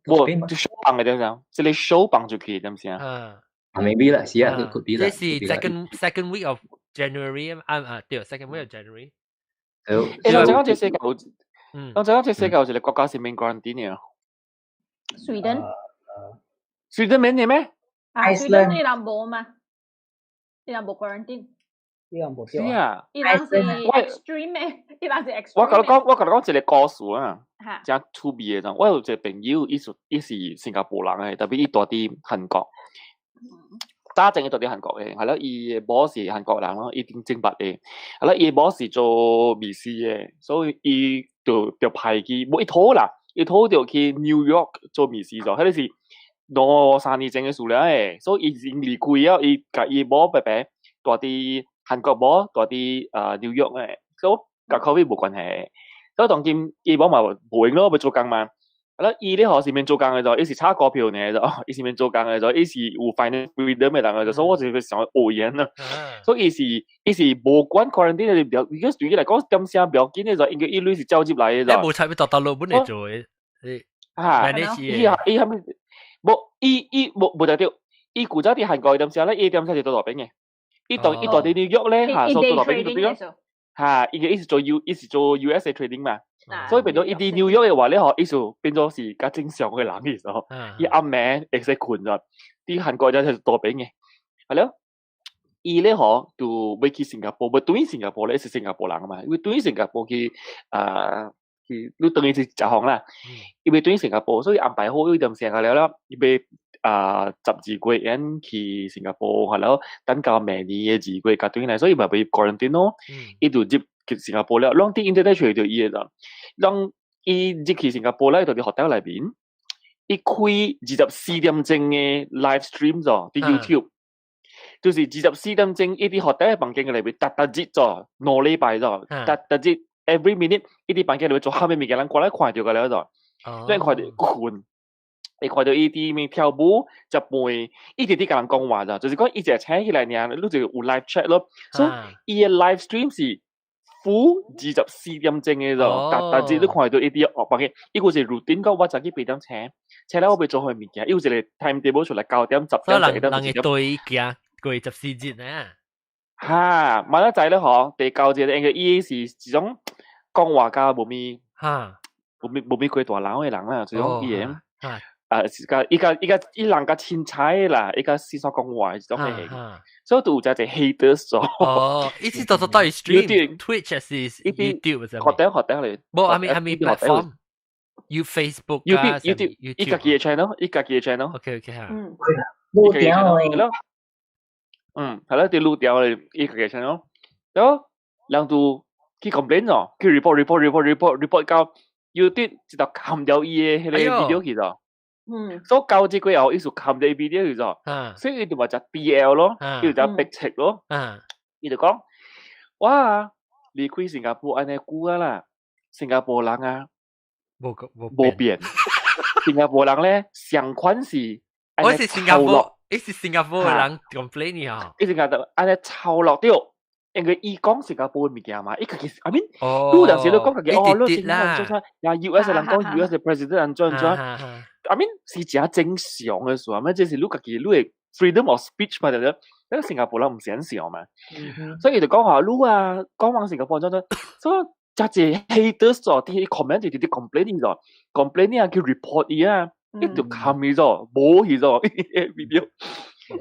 無，這小辦嘅點樣？這個小辦就可以點先？啊，maybe 啦，是啊，could be 啦。這是 second week of January 啊啊，對，second week of January。誒，我講這世界有，我講這世界有一個國家是免 quarantine 嘅。瑞典。瑞典免嘅咩？啊，瑞典伊人無嘛？伊人無 quarantine。伊人無是啊，伊人是 extreme 嘅，伊人是 extreme。我共你講一個故事啊，真趣味的。我有一個朋友，伊是新加坡人嘅，特別伊住佇韓國。早前伊住佇韓國嘅，係咯，伊的某是韓國人咯，一定正捌的。係咯，伊某是做律師嘅，所以伊就派去，無伊討啦，伊討就去 New York 做律師咗。彼個是2、3年前嘅事了誒，所以伊已經離開了，伊共伊某伯伯住佇韓國某住佇紐約誒，所以佮 COVID 無關係。所以當今伊某嘛無閒咯，欲做工嘛。啊，伊咧嗬是免做工嘅就，伊是炒股票呢就，伊是免做工嘅就，伊是有 finance freedom 嘅人嘅就，所以我就會想學伊啦。所以伊是無管 quarantine 嘅，不要，because 對伊來講點聲不要緊嘅就，因為伊鐳是照入來嘅就。你無差別到大陸本來做嘅，啊，伊啊伊係咪？無伊伊無無代表，伊古早佇韓國點聲咧，伊點聲是做大邊嘅。伊當伊住佇紐約咧，嚇，所以做大邊就對咯。嚇，伊嘅伊是做 U，伊是做 USA trading 嘛。所以變咗伊佇紐約嘅話咧，嗬，伊就變咗是較正常嘅人嘅時候，伊暗暝會使睏咗，佇韓國就是大邊嘅，係咯。伊咧嗬就欲去新加坡，欲轉新加坡咧是新加坡人嘛，因為轉新加坡去啊去，你等於是食風啦。伊欲轉新加坡，所以安排好有點時間了了，伊欲12月𪜶去新加坡，係咯，等到明年嘅2月才轉來，所以嘛欲 quarantine 咯。伊就入去新加坡了，攏佇 internet 揣著伊個啦。攏伊入去新加坡咧，就佇 hotel 內面，伊開24點鐘嘅 live stream 咗，佇 YouTube，就是24點鐘，伊佇 hotel 嘅房間內面，逐逐日做2禮拜咗，逐逐日 every minute，伊佇房間內面做啥物物件，人過來看著個了咗，咱看著睏。會看著伊佇面跳舞、食飯，伊直直共人講話咋，就是講伊一個請起來爾，你就有 live chat 咯。所以伊嘅 live stream 是 full 24點鐘嘅就，逐逐日你看到伊佇學房間，伊有一個 routine 講我早起8點醒，醒了我欲做啥物件，伊有一個 timetable 出來，9點、10點、11點、人會對行過14日呢。哈，馬仔仔咧嗬，第九節應該伊是一種講話較無咪，無咪過大腦嘅人啦，這種伊個。啊，是個伊個伊個伊人較凊彩啦，伊較四處講話這種嘅，所以就有真濟 haters 咗。哦，伊是做做到 stream Twitch 還是 YouTube 學頂學頂嚟。無，I mean I mean platform。You Facebook YouTube YouTube 伊家己嘅 channel，伊家己嘅 channel。 OK OK 哈。錄掉嘅。嗯，係咯，啲錄掉嘅伊家己 channel。然後人就去 complain 咗，去 report report report report report 到 YouTube 直頭冚掉伊嘅彼個 video 去咗。所以交這過後，伊就冚掉 video 去咗，所以伊就話就 DL 咯，伊就逼切咯，伊就講，哇，離開新加坡按呢久啊啦，新加坡人啊，無無變，新加坡人咧上款是，我是新加坡，伊是新加坡的人 complain 啊，伊是講得按呢抄落掉。因為伊講新加坡的物件嘛，伊家己 I mean，你有陣時你講家己哦，你新加坡做啥？呀，US 人講 US president 按怎按怎，I mean 是誠正常嘅事啊，咩這是你家己你的 freedom of speech 嘛，對不對？那個新加坡人毋是按想嘛，所以伊就講話你啊，講往新加坡怎怎，所以誠濟 haters 咗，佇 comment 就直直 complain 咗，complain 啊，去 report 伊啊，伊就冚伊咗，無去咗 video，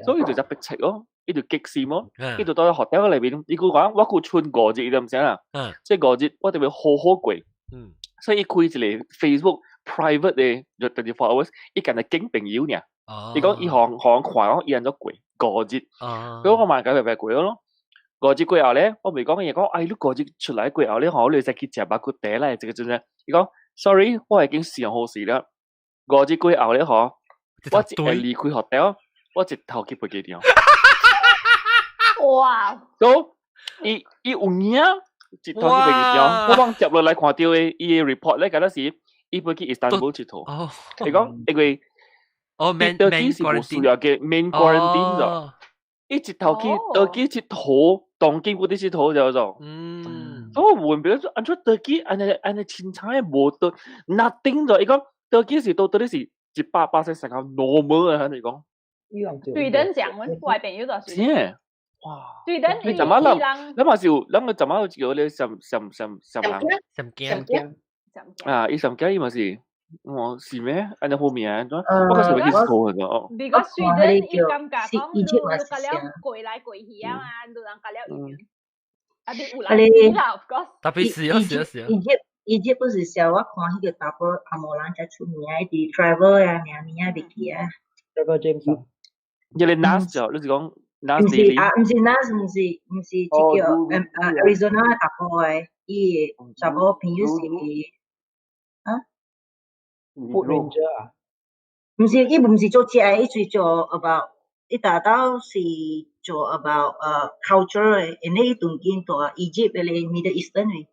所以就只逼切咯。伊就激死咯，伊就到 hotel 內面，伊閣講我閣剩5日，伊就毋知啦，這五日我特別好好過，所以伊開一個 Facebook private 的就 24 hours，伊干焦見朋友爾，伊講伊予人予人看講伊按怎過五日，所以我嘛共伊白白過咯。五日過後咧，我袂講伊講，哎，你五日出來過後咧，吼，你會使去食肉骨茶咧，這個真正，伊講，sorry，我已經想好勢了，五日過後咧，吼，我一會離開 hotel，我一頭去飛機場。哇！所以伊有影一頭去飛機場，我往接落來看著的伊的 report 咧，敢若是伊飛去伊斯坦布爾𨑨迌。伊講因為哦，土耳其是無需要嘅免 quarantine 咗，伊一頭去土耳其𨑨迌，當今嗰啲𨑨迌就做。所以我問別說，按怎土耳其按呢按呢凊彩無得 nothing 咗，伊講土耳其是到底是100%成個 normal 啊，你講。對等講，阮外邊有就是。哇！對等你怎麼諗？咱嘛是有，咱個怎麼有一個咧什什什什人？什驚？啊！伊什驚伊嘛是，哦是咩？按呢好名，我個是欲去錯咗。你個雖然伊感覺講你你甲了過來過去啊嘛，你人甲了伊，啊你有人死啦，of course。特別是啊是啊是啊。 Egypt Egypt 不是小我看彼個查埔紅毛人才出名，伊佇 travel 啊，名物啊，入去啊。 Travel James。一個 Nas 就，你是講？毋是啊，毋是 Nas，毋是毋是，這叫Arizona 查埔的，伊的查某朋友是啊？Food Ranger 啊？毋是，伊毋是做食的，伊是做 about，伊大到是做 about culture 的，因為伊當今蹛 Egypt 的 Middle Eastern 的，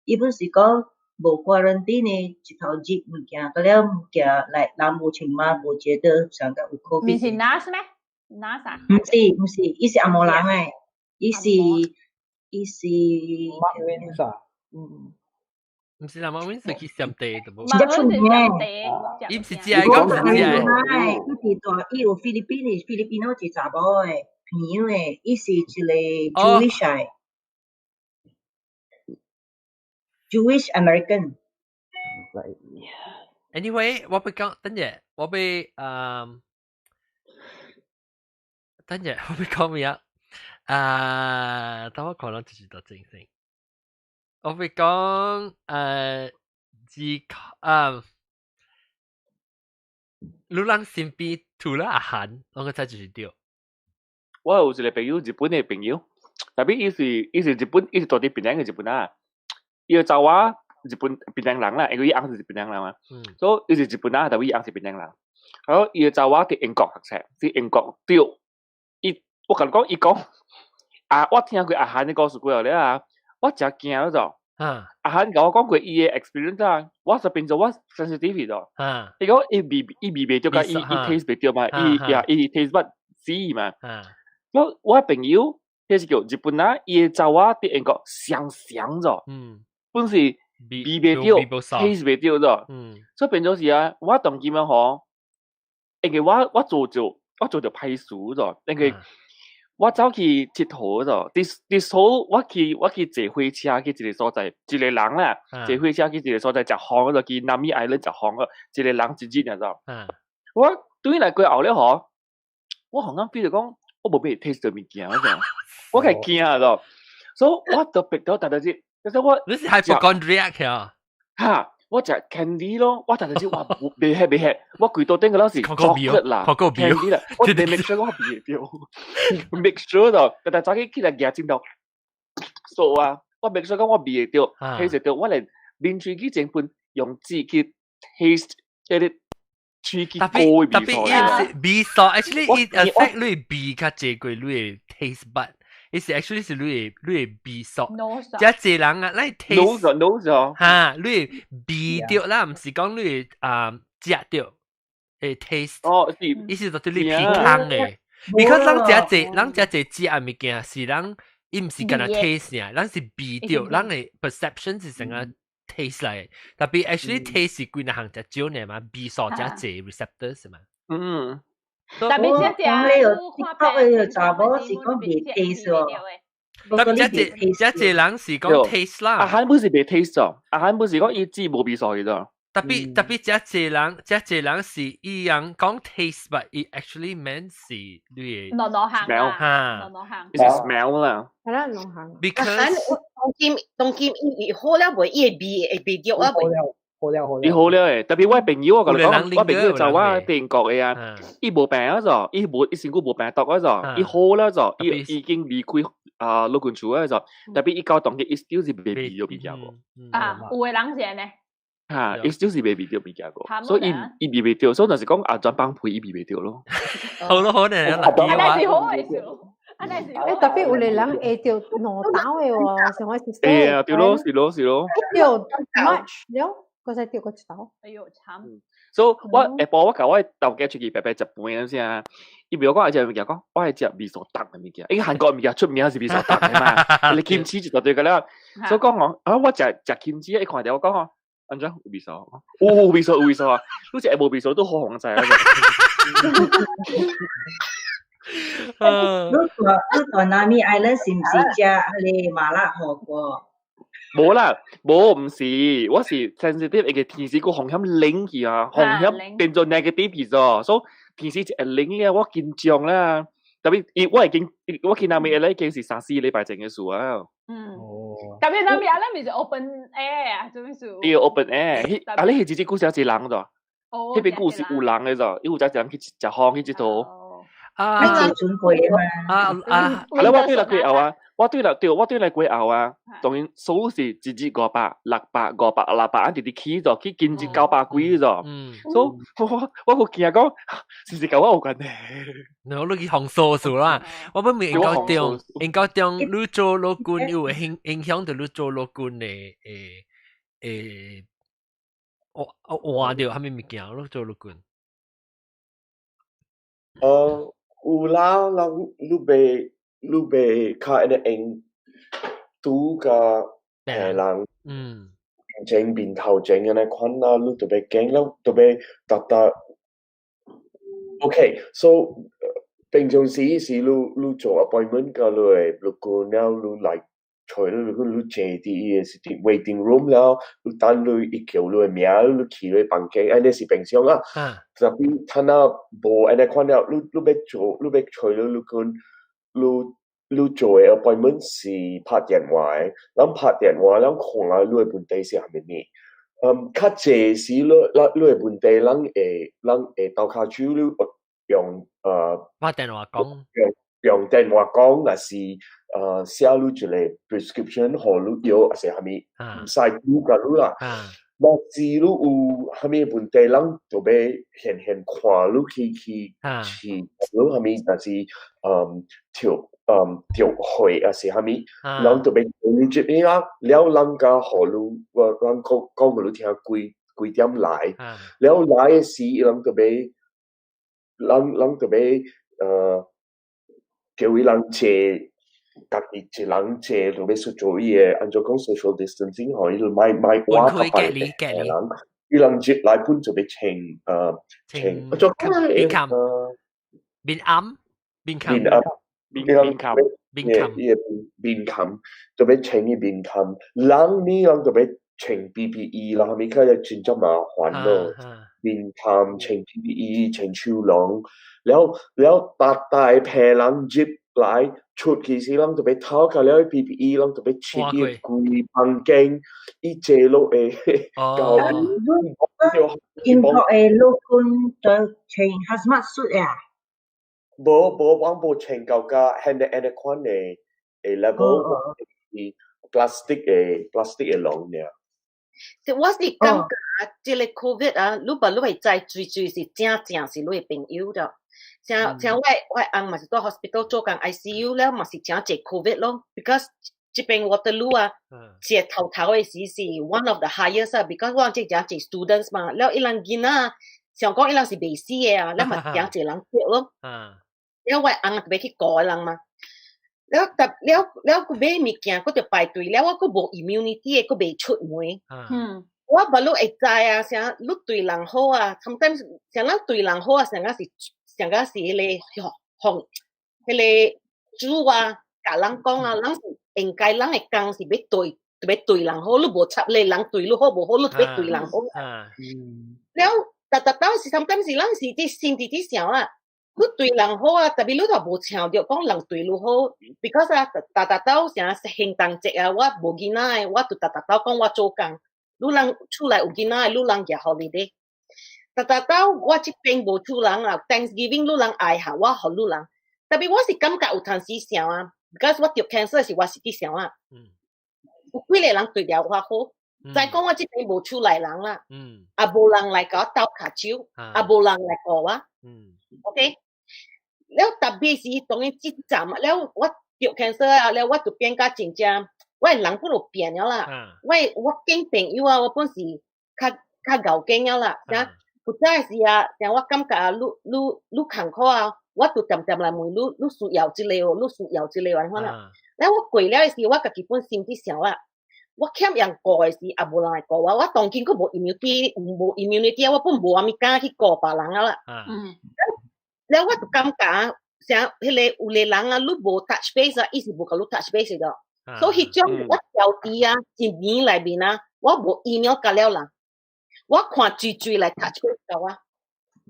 伊本是講無 quarantine 的一頭熱物件，佮了物件來人無穿馬，無覺得上個有 COVID。毋是 nurse 咩？nurse 啊？毋是毋是，伊是紅毛人的，伊是馬雲啊，嗯。毋是啦，馬雲是去上地的無？真出名。伊毋是食的，講是食的。伊是蹛，伊有菲律賓的，菲律賓嗰一查某的朋友的，伊是一個 Jewish 的，Jewish American。 Anyway，我欲講，等陣，我欲等陣我欲講咩啊？啊，等我可能就是到正先。我欲講自你人身邊除了阿韓，攏個才就是對。我有一個朋友，日本的朋友，特別伊是日本，伊是住佇檳城的日本啊。伊個查某日本檳城人啦，因為伊翁是日本人嘛，所以伊是日本啊，特別伊翁是檳城人。好，伊個查某佇英國讀冊，佇英國對。伊我共你講，伊講啊，我聽過阿韓的故事過後咧啊，我誠驚咗。阿韓共我講過伊的 experience 啊，我就變做我 sensitive 咗。伊講伊味袂著，佮伊 taste 袂著嘛，伊呀伊 taste bud 死嘛。我朋友，彼是叫日本啊，伊的查某佇英國雙雙咗。本是味袂著，taste 袂著咗。所以變做是啊，我當今啊吼，因為我做著歹事咗，因為我走去𨑨迌咗，佇所我去坐火車去一個所在，一個人啦，坐火車去一個所在食風咗，去 Nami Island 食風咗，一個人一日爾咗。我轉來過後咧吼，我好像 feel 著講，我無欲 taste 到物件，我講，我較驚咗，所以我特別到逐日，就是我你是 hypochondriac 啊？哈，我食 candy 咯，我逐日我袂吃袂吃，我規桌頂個攏是 chocolate 啦，candy 啦，我得 make sure 我味會著，make sure 咯，逐日早起起來舉鏡頭，數啊，我 make sure 講我味會著，taste 著，我連啉喙齒前分用紙去 taste 彼個喙齒膏的味素。特別伊味素，actually 伊 affect 你味較濟過你的 taste bud。伊是 actually 是你的味素。遮濟人啊，咱 taste nose 咗，哈，你味著啦，毋是講你啊食著會 taste。哦，是，意思就對你鼻孔的。because 咱食濟，咱食濟食的物件是咱伊毋是干焦 taste 爾，咱是味著，咱的 perception 是成個 taste 來。特別 actually taste 是幾若項食少爾嘛，味素遮濟 receptors 嘛。特別這隻你有 TikTok 的查某是講袂 taste 哦。特別這這人是講 taste 啦。阿韓不是袂 taste 哦，阿韓不是講伊只無味素去咗。特別特別這濟人，這濟人是伊樣講 taste，but 伊 actually meant 是你的。兩兩項啊，兩兩項。是 smell 啦。係啦，兩項。 Because 當今當今伊好了袂，伊會味會味著啊袂。好了好了。伊好了誒，特別我朋友我共你講，我朋友就我佇英國的啊，伊無病啊咗，伊無伊身軀無病毒啊咗，伊好了咗，伊已經離開啊老君厝啊咗，特別伊到當日伊 still 是袂味著物件無。啊，有的人是按呢。哈，伊 still 是袂味著物件個，所以伊伊味袂著，所以就是講啊，轉放屁伊味袂著咯。好咯好呢，按呢是好的事。誒，特別有的人會著兩道的喎，像我是會啊，對咯，是咯，是咯。著 much 了，閣再著閣一道。哎喲，慘！所以我下晡我共我頭家出去白白食飯嗰陣啊，伊袂講愛食物件，講我愛食味素重的物件，因為韓國物件出名是味素重的嘛，你 kimchi 就對個了。所以講哦，啊我食食 kimchi，伊看著我講哦，按怎有味素？有味素有味素啊！你食無味素都好紅知啊！你蹛 Nami Island 是毋是食彼個麻辣火鍋？無啦，無毋是，我是 sensitive，因為天時個風險冷去啊，風險變做 negative 去咗，所以天時一冷咧，我緊張啦。特別伊我已經我去 Nami Island 已經是三四禮拜前嘅事啊。嗯。特別 Nami Island 毋是 open air 啊，做咩事？對，open air，啊你彼一隻故事一人咋？彼邊故事有人嘅咋？伊有隻人去食風去𨑨迌。啊，坐船過嘛。啊啊！啊！我對啦，過後啊，我對來對，我對來過後啊，當然數是一日500、600、500、600，按直直起咗，去近至900幾咗。所以我我驚講，是是佮我有關係？我你去紅數數啦，我本未應該中，應該中，你做老官有影響到你做老官的誒，我換掉啥物物件，你做老官。有啦，人你欲較按呢用拄佮病人，面前面頭前按呢款啦，你特別驚了，特別逐逐。OK，so 平常時是你做 appointment 佮你的律官了，你來揣你律官，你坐佇伊的是佇 waiting room 了，你等你伊叫你的名，你去你房間，按呢是平常啊。特別倘若無按呢款了，你欲做，你欲揣你律官，你做的 appointment 是拍電話的，咱拍電話，咱看下你的問題是啥物物。較濟時你的問題，咱會鬥跤手，你用拍電話講，用電話講，抑是寫你一個 prescription 予你藥，抑是啥物，毋使拄共你啦。若是你有啥物問題，咱就欲現看你去試你啥物，若是抽血抑是啥物，人就欲你這邊啦，了人才予你，我人講講予你聽幾點來，了來的時，人就欲，人就欲叫伊人坐，家己一人坐，就欲做伊的，按怎講 social distancing 吼，伊就莫莫換較別的人，伊人入來本就欲穿穿，做面冚，面暗，面冚，面暗。面面冚，面冚，伊個面冚，就欲穿伊面冚，人呢人就欲穿 PPE 啦，啥物較真正麻煩咯。面冚穿 PPE，穿手籠，了了逐大批人入來出去時，人就欲脫下了 PPE，人就欲拭伊規房間，伊坐落會到。英國的陸軍都穿 hazmat suit 啊？無無，我無穿到甲按呢款的 level，是 plastic 的籠爾。我是感覺這個 COVID 啊，你把你會知最最是正正是你的朋友的。像我翁嘛是佇 hospital 做工 ICU 了，嘛是誠濟 COVID 咯。Because 這邊 Waterloo 啊，是頭頭的時是 one of the highest 啊。Because 我這誠濟 students 嘛，了伊人囡仔想講伊人是袂死的啊，了嘛誠濟人得咯。了我翁特別去顧人嘛。了特了了，閣買物件，閣著排隊，了我閣無 immunity 的，閣袂出門。我捌你會知啊，啥你對人好啊，sometimes 像咱對人好啊，上個是彼個紅，彼個主啊，共人講啊，咱是應該咱的工是欲對，特別對人好，你無插你人對你好無好，你特別對人好。了，逐逐當時，sometimes 是咱是佇心佇佇想啊。你對人好啊，特別你都無想著講人對你好，because 啊，逐逐兜啥聖誕節啊，我無囡仔的，我就逐逐兜講我做工。你人厝內有囡仔的，你人舉 holiday。逐逐兜我這邊無厝人啊，Thanksgiving 你人愛下，我予你人。特別我是感覺有當時想啊，because 我著 cancer 時我是佇想啊，有幾個人對著我好，再講我這邊無厝內人啦，啊無人來共我鬥跤手，啊無人來顧我，OK。了特別是當然這站啊，了我著 cancer 啊，了我就變甲真正，我的人本就變了啦。我見朋友啊，我本是較較𠢕見了啦。啥有早時啊，像我感覺啊，愈艱苦啊，我就恬恬來問你，你需要這個哦，你需要這個按款啦。了我過了的時，我家己本心佇想啦，我欠人顧的時，也無人來顧我，我當今閣無 immunity，無 immunity 我本無啥物敢去顧別人啊啦。了我就感覺，像彼個有個人啊，你無 touch base 啊，伊是無共你 touch base 的。所以彼種我調低啊，一年內面啊，我無 email 共了人，我看水水來 touch base 共我。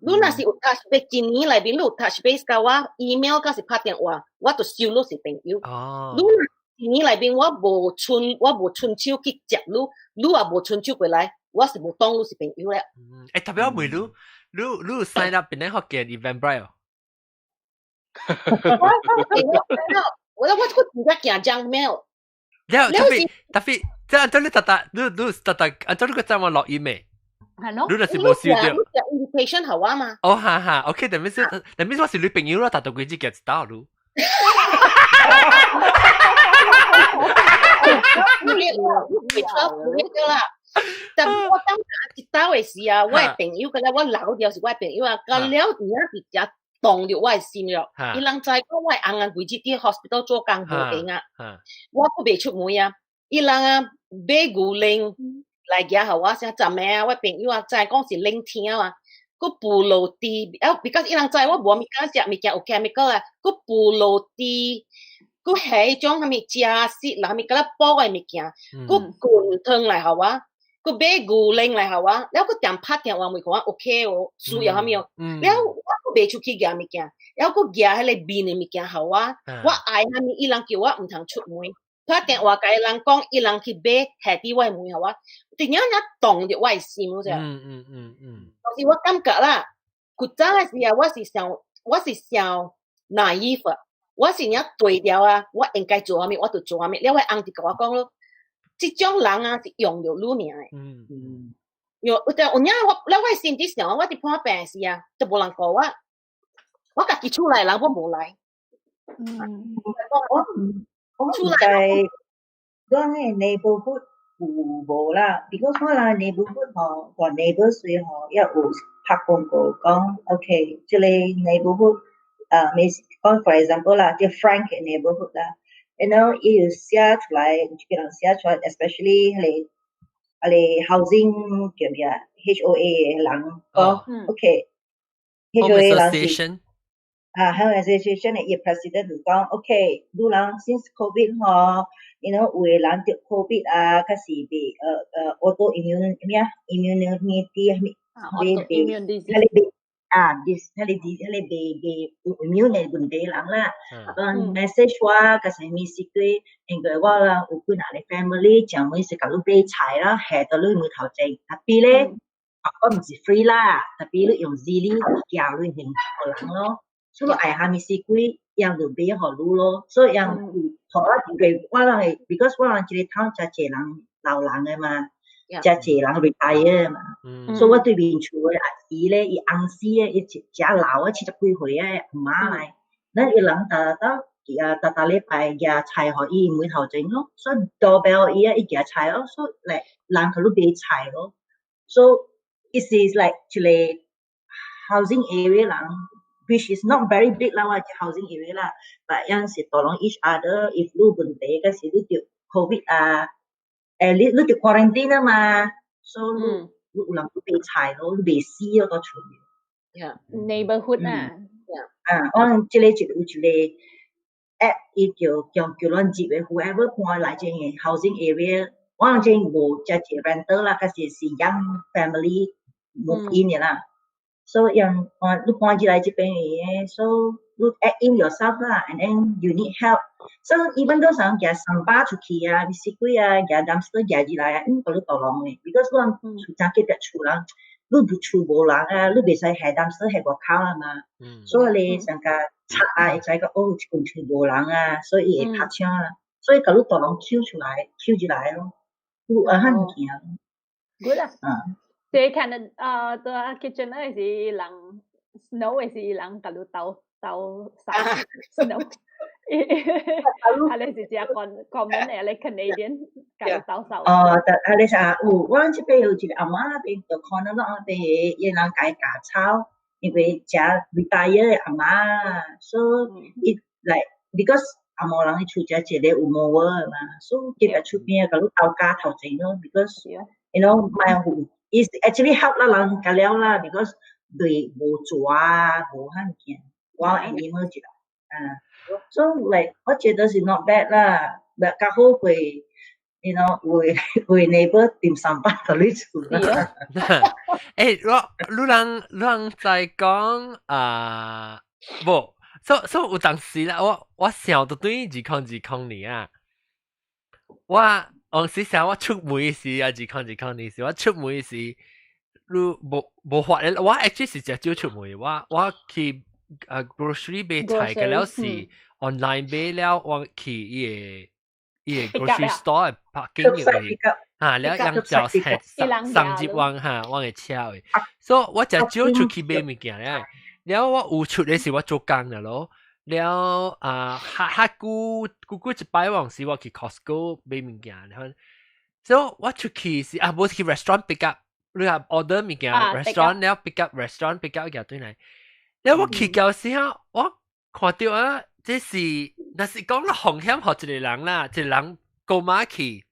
你若是有 touch base，一年內面你有 touch base 共我 email 抑是拍電話，我就收你是朋友。你若一年內面我無伸手去接你，你也無伸手過來，我是無當你是朋友咧。特別我問你，你 sign up 邊個福建 Eventbrite 哦？我我我真正驚 junk mail。了特別特別，即係你特特你你特特，啊，做你個站我落 email。係咯，你就是無收到。 invitation 予我嘛。哦，哈哈，OK，但係但係我是你朋友啦，達到幾隻夾一道路。你你你錯啦。但我當一道的時啊，我的朋友，個咧我老掉是我的朋友啊，到了而家直接動著我的心了。伊人知講我的翁仔規日佇 hospital 做工無閒啊，我閣袂出門啊。伊人啊買牛奶來寄予我，啥昨暝啊，我朋友啊知講是冷天啊，閣菠蘿豬，啊，because 伊人知我無物件食，物件有 chemical 啊，閣菠蘿豬。閣彼種啥物食食啦，啥物佮咱補的物件，閣滾湯來予我，閣買牛奶來予我，了閣踮拍電話問我 OK 哦，需要啥物哦，了我閣袂出去寄物件，了閣寄彼个麵的物件予我，我愛啥物，伊人叫我毋通出門，拍電話共伊人講，伊人去買下佇我的門予我，突然間動著我的心，你知無？但是我感覺啦，古早的時啊，我是想 naive。我是爾對了啊，我應該做啥物，我就做啥物。了我翁就共我講咯，這種人啊是用著你爾的。有有有影我，了我心裡想，我佇破病時啊，就無人顧我，我家己厝內人我無來。我毋知咱的 neighborhood 有無啦，because 我人 neighborhood 吼，我 neighbor 雖吼也有拍廣告講，OK，這個 neighborhood 啊，每講 for example 啦，這 Frank neighborhood 啦，然後伊有寫出來，這個人寫出來，especially 彼個彼個 housing 叫咩啊？HOA 的人講，OK，HOA 人是。啊，home association 的伊 president 就講，OK，你人 since COVID 吼，you know 有的人得 COVID 啊，較是被autoimmune 咩啊，immunity 啥物，被被，彼個被啊，this 彼個彼個被被 immune 的問題人啦，講 message 我，較啥物是對，因為我人有幾若個 family 專門是共你買菜啦，下到你門頭前，tapi 咧，我毋是 free 啦，tapi 你用 Zealy 寄你還予人咯。所以愛啥物事鬼，樣就買予你咯。所以樣予我因為我人係，because 我人這個 town 誠濟人老人的嘛，誠濟人 retire 嘛。所以我對面厝的阿姨咧，伊翁死的，伊誠老的，70幾歲的阿媽來，咱伊人逐逐啊，逐逐禮拜寄菜予伊門頭前咯，所以 doorbell 伊啊，伊寄菜咯，所以來人予你買菜咯。So it is like 一個 housing area 人。which is not very big 啦，我 housing area 啦，but 有陣時 tolong each other if 你問題嗰時你著 COVID 啊，你著 quarantine 啊嘛，所以你你有人去買菜咯，你袂死咯，到厝裡。 Yeah，neighborhood 啊。啊，我這個就有一個 app，伊叫叫叫咱入的，whoever 搬來這個 housing area，我諗這無遮濟 rental 啦，較是是 young family move in 的啦。所以樣搬你搬入來這邊的，so 你 add in yourself 啦，and then you need help。So even though 上寄三巴出去啊，死鬼啊，寄 dumpster 寄入來啊，應該你 tolong 的，because 咱厝正隔壁厝人，你無厝無人啊，你袂使下 dumpster 下外口啊嘛。所以你上甲拆啊，會知講哦，這間厝無人啊，所以伊會拍槍啊，所以共你 tolong 搝出來，搝入來咯，有按彼物件。 Good 啊。嗯。這 Canada 啊，對 kitchen 那是人 snow 的是人共你鬥鬥掃 snow。啊，你是只 common 的，你 Canadian 共你鬥掃。哦，但啊，你啥有？我這邊有一個阿嬤那邊，就可能那邊的伊人共伊鉸草，因為食 retire 的阿嬤，所以伊 like because 紅毛人的厝遮一個有 mower 嘛，所以隔壁厝邊共你鬥鉸頭前咯，because you know 莫有。is actually help 啦人較了啦，because 對無蛇啊，無彼物件，wild animal 一啦，啊，so like 我覺得是 not bad 啦，but 較好過，you know 為為 neighbor 點三百到你厝啦。欸，我你人在講啊，無，所以有當時啦，我想到對2020年啊，我。當時想我出門時啊，2020年時，我出門時，你無無法咧，我 actually 是誠少出門，我去啊 grocery 買菜嘅了是 online 買了，我去伊個 grocery store parking 嘅位，嚇了樣就係送入往嚇往嘅車位，所以我就少出去買物件咧。了我有出嘅時我做工啦咯。了啊，較較久久久一擺往時我去 Costco 買物件，所以我出去是啊，無去 restaurant pick up，你話 order 物件 restaurant 了 pick up restaurant pick up 嘅對來。了我去到時候，我看到啊，這是若是講啦風險予一個人啦，一個人過馬去，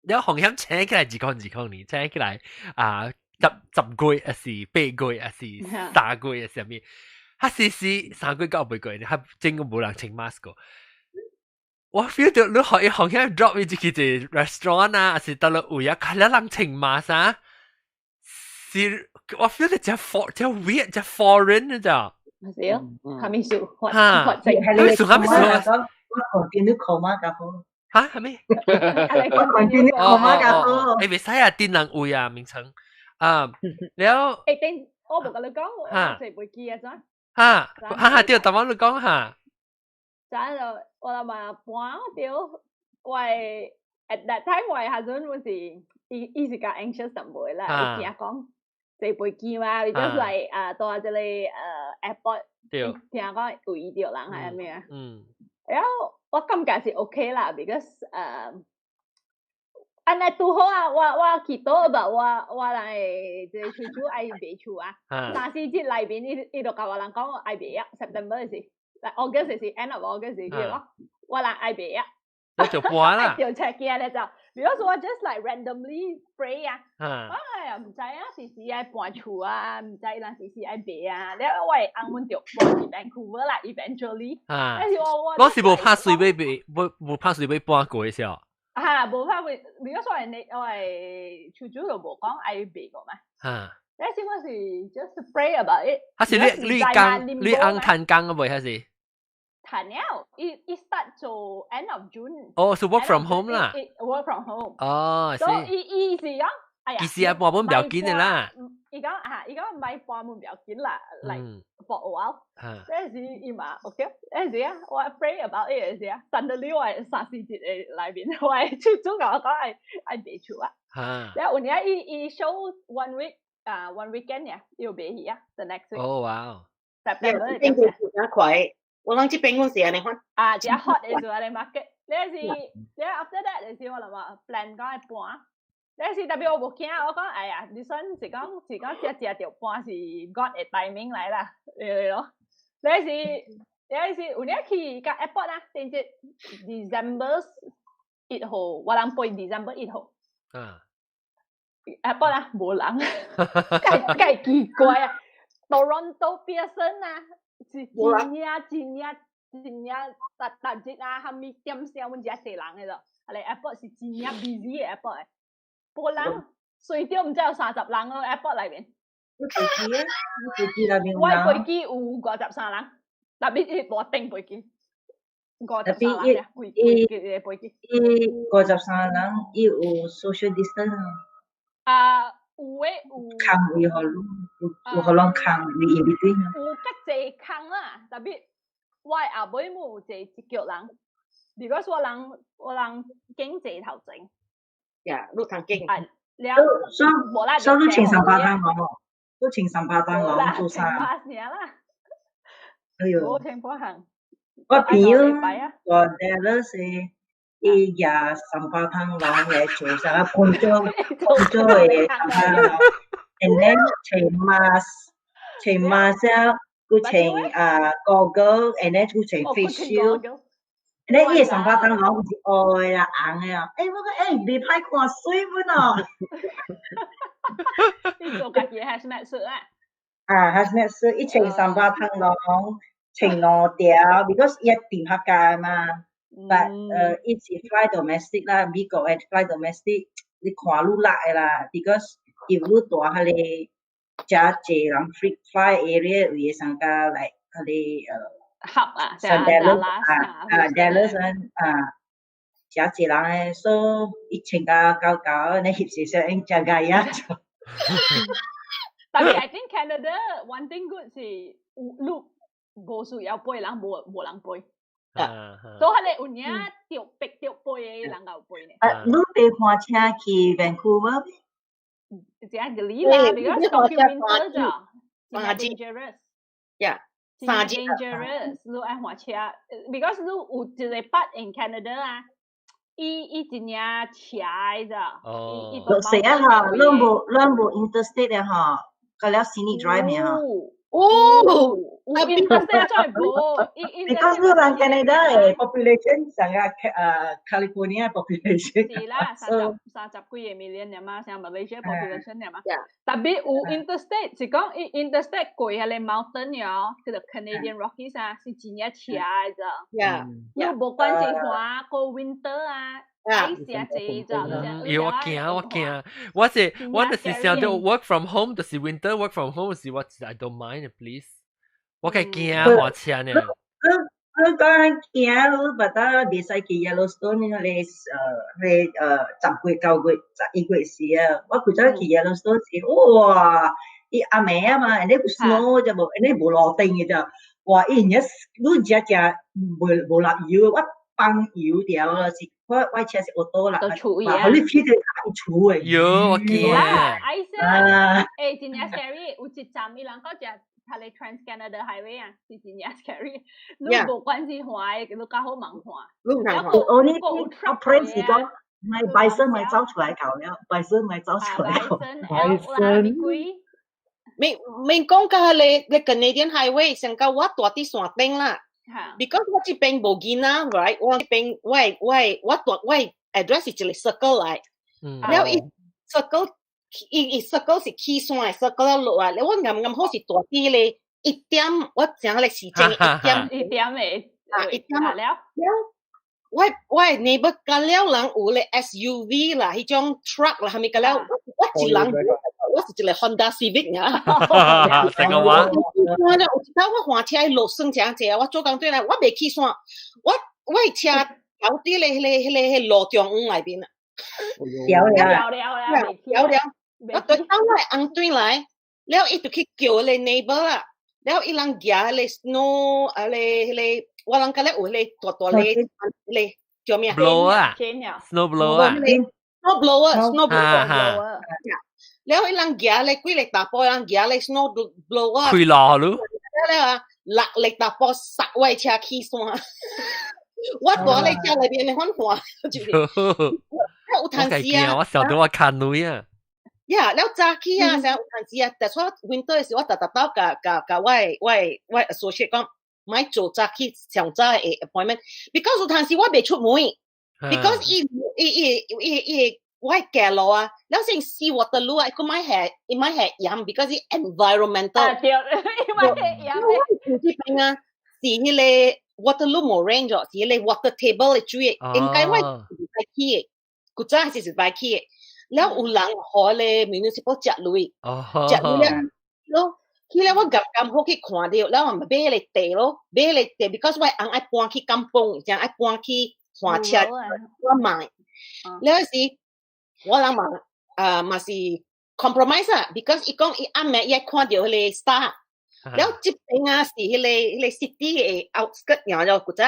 了風險請起來2002年，請起來啊10個月，還是8個月，還是3個月，啥物？他是3個月到8個月，他真個無人穿 mask 個。我 feel 到你可以風險 drop 入去一個 restaurant 啊，還是到了位啊，看了人穿 mask 啊，是我 feel 到真 for 真 weird 真 foreign 你知道？是啊，係咪數？嚇，係咪數？係咪數？我看見你靠媽較好。嚇，係咪？我看見你靠媽較好。誒，袂使啊，電人位啊，名稱啊，了。誒，頂我無共你講，我坐飛機啊，怎？嚇嚇嚇，對，頭先你講嚇。就我諗嘛搬掉，我 at that time 我 husband 我是伊是較 anxious 淡薄啦，伊驚講坐飛機嘛，because like 啊到這個airport，聽講有遇著人係咩啊？然後我感覺是 OK 啦，because 按呢拄好啊，我祈禱吧，我來這個厝主愛賣厝啊，三四節內面伊就共我人講我愛賣啊，September 時，August 時 end of August 時，我人愛賣啊。你就搬啦。就車驚咧就，because 我 just like randomly pray 啊，我又毋知啊，時時愛搬厝啊，毋知人時時愛賣啊，了我會翁阮就搬去 Vancouver 啦，eventually。啊。但是我我是無拍水欲賣，無拍水欲搬過去是。啊，無拍會，如果說係你，我係厝主就無講愛賣過嘛。但是我是 just pray about it。還是你講你翁趁工啊未？還是？趁了，伊 start 做 end of June。哦，是 work from home 啦。 work from home。哦，所以伊是講，哎呀，其實係搬本唔要緊的啦。伊講啊，伊講唔係搬本唔要緊啦，like for a while。嗰陣時伊嘛 OK，嗰陣時啊，我 pray about it 時啊，suddenly 我係三四節嘅裏面，我係厝主共我講愛賣厝啊。然後有影伊 show one week 啊，one weekend 呀，又賣去啊，the next week。哦，哇！ September 變過較快。我諗這邊嗰時按呢款。啊，這 hot 的時候咧 market，你是，你 after that 的時我諗話 plan 講愛搬，你是特別我無驚，我講哎呀，你算是講食食著搬是 God 的 timing 來啦，對咯。你是有影去甲 airport 啊，頂節 December 1號，我人飛 December 1號。Airport 啊，無人，介奇怪啊，Toronto Pearson 啊。是真正真正真正逐逐日啊，蝦米點聲，阮遮濟人的咯。啊，咧 airport 是真正 busy 的 airport 的，無人，隨著毋知有30人咯，airport 內面。你飛機啊？你飛機內面我飛機有53人，特別是大頂飛機，五十三人，規規個飛機。伊53人，伊有 social distance 啊？啊，有的有。空位予你，有予攏空位 in between。有較濟空啦，特別我的後尾有坐一腳人，如果說我人經坐頭前。呀，你通經。啊，了。所以所以你穿三百單哦，你穿三百單哦，做啥？啦。哎喲。無穿波行。我朋友我 Dallas 伊舉三百通人來做啥工作工作的三百人，and then 穿 mask 穿 mask 了，閣穿啊 goggle，and then 閣穿 face shield。and then 伊的三百通人是黑的啦，紅的啊，欸，我講欸，袂歹看媠本哦。你做家己的 hazmat suit 啊？啊，hazmat suit，伊穿三百通人，穿兩條，because 伊住客家嘛。But 伊是 fly domestic 啦，美國的 fly domestic，你看愈力的啦，because 伊愈大彼個誠濟人 free fly area 位會參加來彼個合啊， Dallas 啊啊 Dallas 啊，誠濟人的，所以伊穿甲厚厚，你翕攝相影誠𠢕啊。但係 I think Canada one thing good 是有你無需要飛人無人飛。所以彼個有影著逼著飛的人有飛呢。啊，你袂換車去 Vancouver？這個理啦，because 當今 winter 咋，真 dangerous。 Yeah，真 dangerous，你愛換車，because 你有一個 part in Canada 啊，伊真正斜的咋。哦。落雪啊哈，咱無 interstate 啊哈，佮了 scenic drive 呢哈。哦，有 interstate 再無，because 你人 Canada 的 population 上個California population。是啦，30幾個 million 嘛，像 Malaysia population 嘛。特別有 interstate 是講伊 interstate 過彼個 mountain 喲，叫做 Canadian Rockies 啊，是真正斜的咋。 你無管是寒過 winter 啊。啊！欸，我驚，我驚，我就是想到 work from home，就是 winter work from home 時，我 I don't mind please，我較驚駛車呢。你講驚，你捌得袂使去 Yellowstone 那個10月、9月、11月時啊，我舊早去 Yellowstone 時，哇！伊暗暝啊嘛，你 snow 就無，你無路燈嘅咋，哇！伊而家你食食無無落油，我放油條啦，是我車是 auto 啦，哇！你飛到大厝誒。喲，我驚。啊，欸，真正 scary，有一站伊人講食。彼个 Trans Canada Highway 啊，是真正 scary。你無管是看的，你較好茫看。你毋通看。我呢我 friend 是講，買 bison 買走出來搞了，bison 買走出來搞。 bison。免免講甲彼个 Canadian Highway 上到我住佇山頂啦。Because 我這邊無囡仔，right？我這邊我住我 address 是一個 circle 來，了伊 circle 伊 circle 是起山的 circle 落來，我啱啱好是住佇咧一點，我正咧時間一點一點的啊，一點了。了，我 neighbor 甲了人有咧 SUV 啦，彼種 truck 啦，係咪甲了？我一人，我是一個 Honda Civic 啊。成個話。我咧有一擺我換車落霜誠濟，我做工轉來，我袂起山，我車掉佇咧彼個路中央內面啊。掉了。了了掉了。我等我的翁轉來，了伊就去叫彼個 neighbor 啦，了伊人舉彼個 snow 啊咧彼個，我人甲咧有彼個大大咧，彼個叫咩？blower 啊，snow blower 啊，snow blower，snow blower。了伊人舉咧幾個查埔人舉咧 snow blower。開路咯。了啊，落力查埔塞我的車起山，我蹛咧車內面的款看，就是。有趁時啊！我想到我牽女啊。呀，了早起啊，啥有趁時啊，但是我 winter 的時，我逐逐兜共共共我的 associate 講，莫做早起上早的 appointment，because 有趁時我袂出門，because 伊我行路啊，了先死 Waterloo 啊，佢莫下伊莫下鹽，because 伊 environmental。啊對，伊莫下鹽。我這邊啊，是彼個 Waterloo 無 rain 咗，是彼個 water table 的水，應該我是禮拜去的，古早是禮拜去的。了有人予咧 municipal 食鐳，食鐳了，咯，去了我剛剛好去看著，了我嘛買彼个地咯，買彼个地，because 我翁愛搬去甘榜，正愛搬去換車，我買，了時我人嘛啊嘛是 compromise 啊，because 伊講伊暗暝伊愛看著彼个 star，了這邊啊是彼个 city 的 outskirt 爾了古早。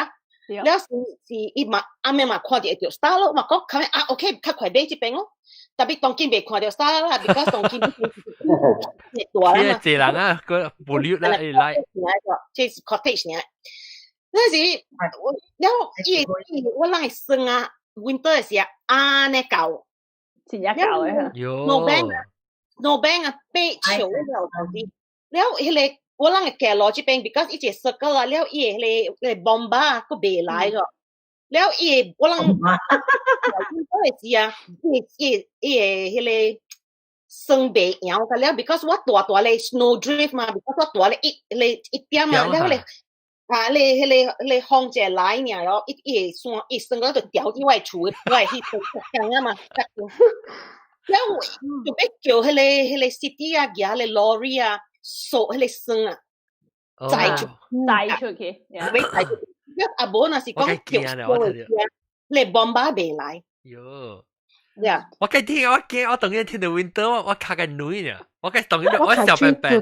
了是伊嘛暗暝嘛看著會著 star 咯，嘛講較啊 OK 較快買這邊咯。特別當今袂看著 star 啦，because 當今大啦嘛。這人啊，個 pollute 啦，會來。這是 cottage 爾。那時我了伊伊我人會算啊，winter 的時啊，按呢厚。真正厚的。 No bank no bank 啊，爬樹了了彼个我人會行路這邊，because 伊一個 circle 啊，了伊的彼個bomba 啊，閣袂來咗。了伊個我人嗰個時啊，伊伊個彼個霜袂搖個了，because 我大大咧 snow drift 嘛，because 我蹛咧一咧一點啊，了咧啊咧彼個風一來爾咯，伊伊會山伊霜個就掉佇我的厝，我的彼個啊嘛。了就欲叫彼個 city 啊，舉彼個 lorry 啊，掃彼個霜啊，載出載出去，欲載出去。啊無若是講叫掃的，你 bomba 袂來。喲，我計聽我驚，我當然聽到 winter，我卡個女呢。我計當然我小笨笨，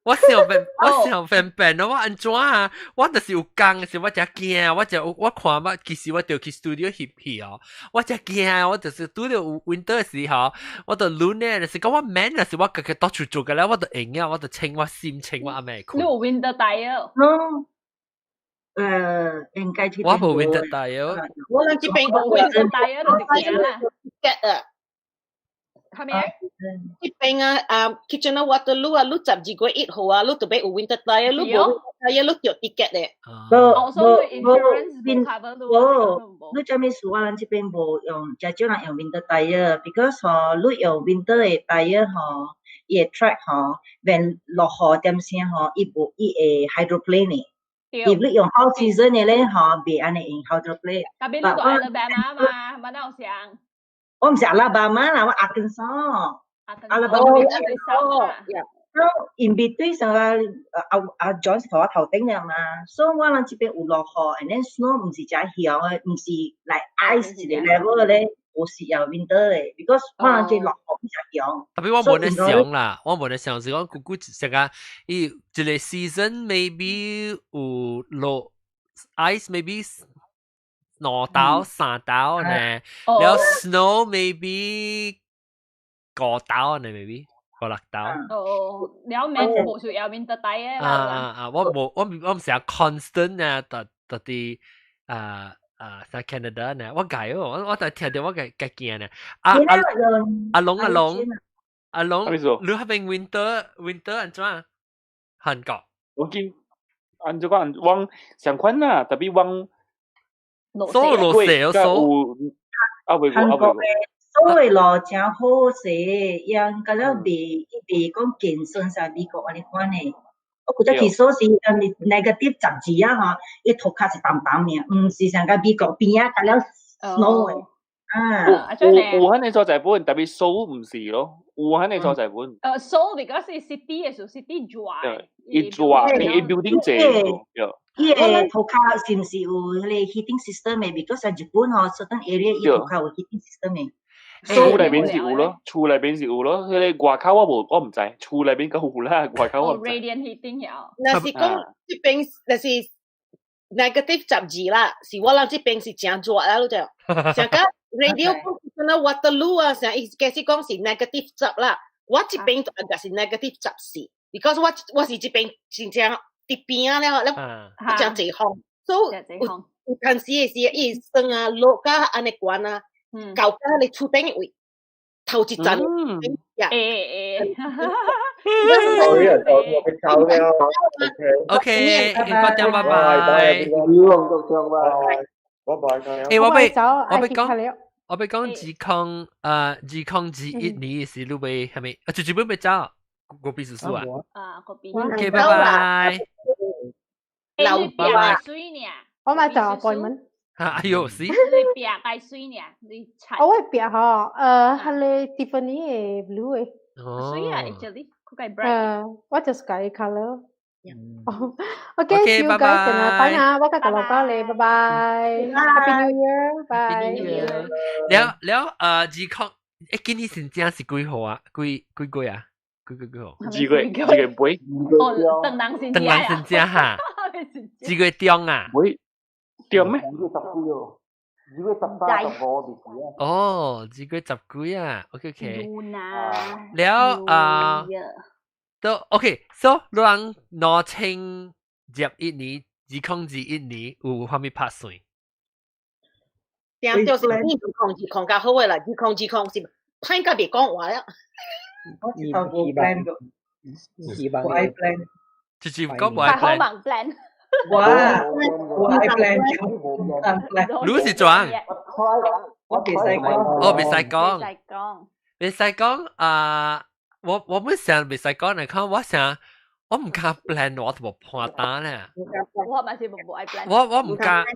我小笨我小笨笨，我按怎啊？我就是有工時，我才驚，我就我看我其實我就去 studio 翕戲哦，我才驚，我就是拄著有 winter 時候，我就亂呢，就是講我免，就是我家己到處做嘅咧，我就會啊，我就穿我心穿我阿妹褲。你有 winter tire？應該我無 winter tire。我咱這邊無 winter tire 就是驚啦。 get 啊！係咪？這邊啊啊，Kitchener Waterloo 啊，你12月1號啊，你特別有 winter tire，你無 winter tire，你著 ticket 咧。無無無無，你這物事我咱這邊無用，誠少人用 winter tire，because 吼，你用 winter 的 tire 吼，伊會 track 吼，when 落雨點聲吼，伊無伊會 hydroplane 的。if 你用 all season 的咧吼，袂按呢用 hydroplane。特別你到 Alabama 嘛，嘛哪有像？我毋是阿拉巴馬啦，我阿根索。阿拉巴馬。So in between 上個阿阿 John 是我頭頂了嘛，所以我咱這邊有落雨，and then snow 毋是誠強的，毋是 like ice 一個 level 咧，無是要 winter 的，because 我咱這落雨比較強。特別我無咧想啦，我無咧想是講久久成個伊一個 season maybe 有落 ice maybe 2斗3斗呢，然後 snow maybe 5斗呢 maybe 5、6斗。哦，了免無需要 winter tire 啊啊啊！我無我我毋是 constant 啊，特特啲啊啊在 Canada 呢，我解哦，我我聽到我嘅嘅驚呢。啊啊阿龍阿龍阿龍，你嗰邊 winter 按怎？韓國。我見按怎講，往相款啦，特別往。所落雪所。啊未韓國嘅所的路誠好勢，樣甲了袂伊袂講健身啥美國按呢款的。我覺得去數是 negative 12啊吼，伊塗跤是澹澹爾，毋是像甲美國邊仔甲了 snow 的。啊，有有彼个所在本，特別首毋是咯，有彼个所在本。首 because 是 city 的時候，city 熱。伊熱，伊 building 濟。伊個塗跤是毋是有彼個 heating system 的？because 日本吼，certain area 伊塗跤有 heating system 的。厝內邊是有咯，厝內邊是有咯，彼個外口我無，我毋知，厝內邊閣有啦，外口我毋知。 radiant heating 有。若是講這邊，若是 negative 12啦，是我人這邊是誠熱啦，你知？像個 radio 講那 Waterloo 啊，像伊假使講是 negative 10啦，我這邊就是 negative 14，because 我是這邊真正佇邊仔了，了誠濟風，所以有有陣時的時，伊霜啊落甲按呢懸啊。到甲你厝頂的位，頭一層，呀，欸欸。 Sorry 啊，我我被炒了。 OK，掛掉，拜拜。拜拜。欸，我欲我欲講2021年是你欲係咪？啊，就準備走，個別叔叔啊。啊，個別。 OK，拜拜。欸，你拚水呢？我嘛就 appointment。哎呦，是。你拚該水呢？你我會拚吼，係個 Tiffany 的 blue 的。水啊，actually，佢個 bright。我就是介 colour。OK，see you guys，拜啊，我較落到咧，拜拜。Happy New Year，bye。了了，二零，欸，今年真正是幾號啊？幾幾月啊？幾幾幾號？2月2月尾。哦，等人先等人先正哈。2月中啊？尾。對咩？ 2月10幾哦，2月18、15日啊。哦，2月10幾啊？OK OK。了啊，都 OK，so 你人2021年、2021年有啥物拍算？定就是2020較好的啦，2020是歹甲袂講話了。我無 plan 個，希望無愛 plan，直接講無愛 plan。 plan。我我愛 plan，唔 plan。你是怎？我袂使講。哦，袂使講。袂使講。袂使講啊！我本想袂使講嚟看，我想我毋敢 plan，我都無破單咧。我嘛是無愛 plan。我毋敢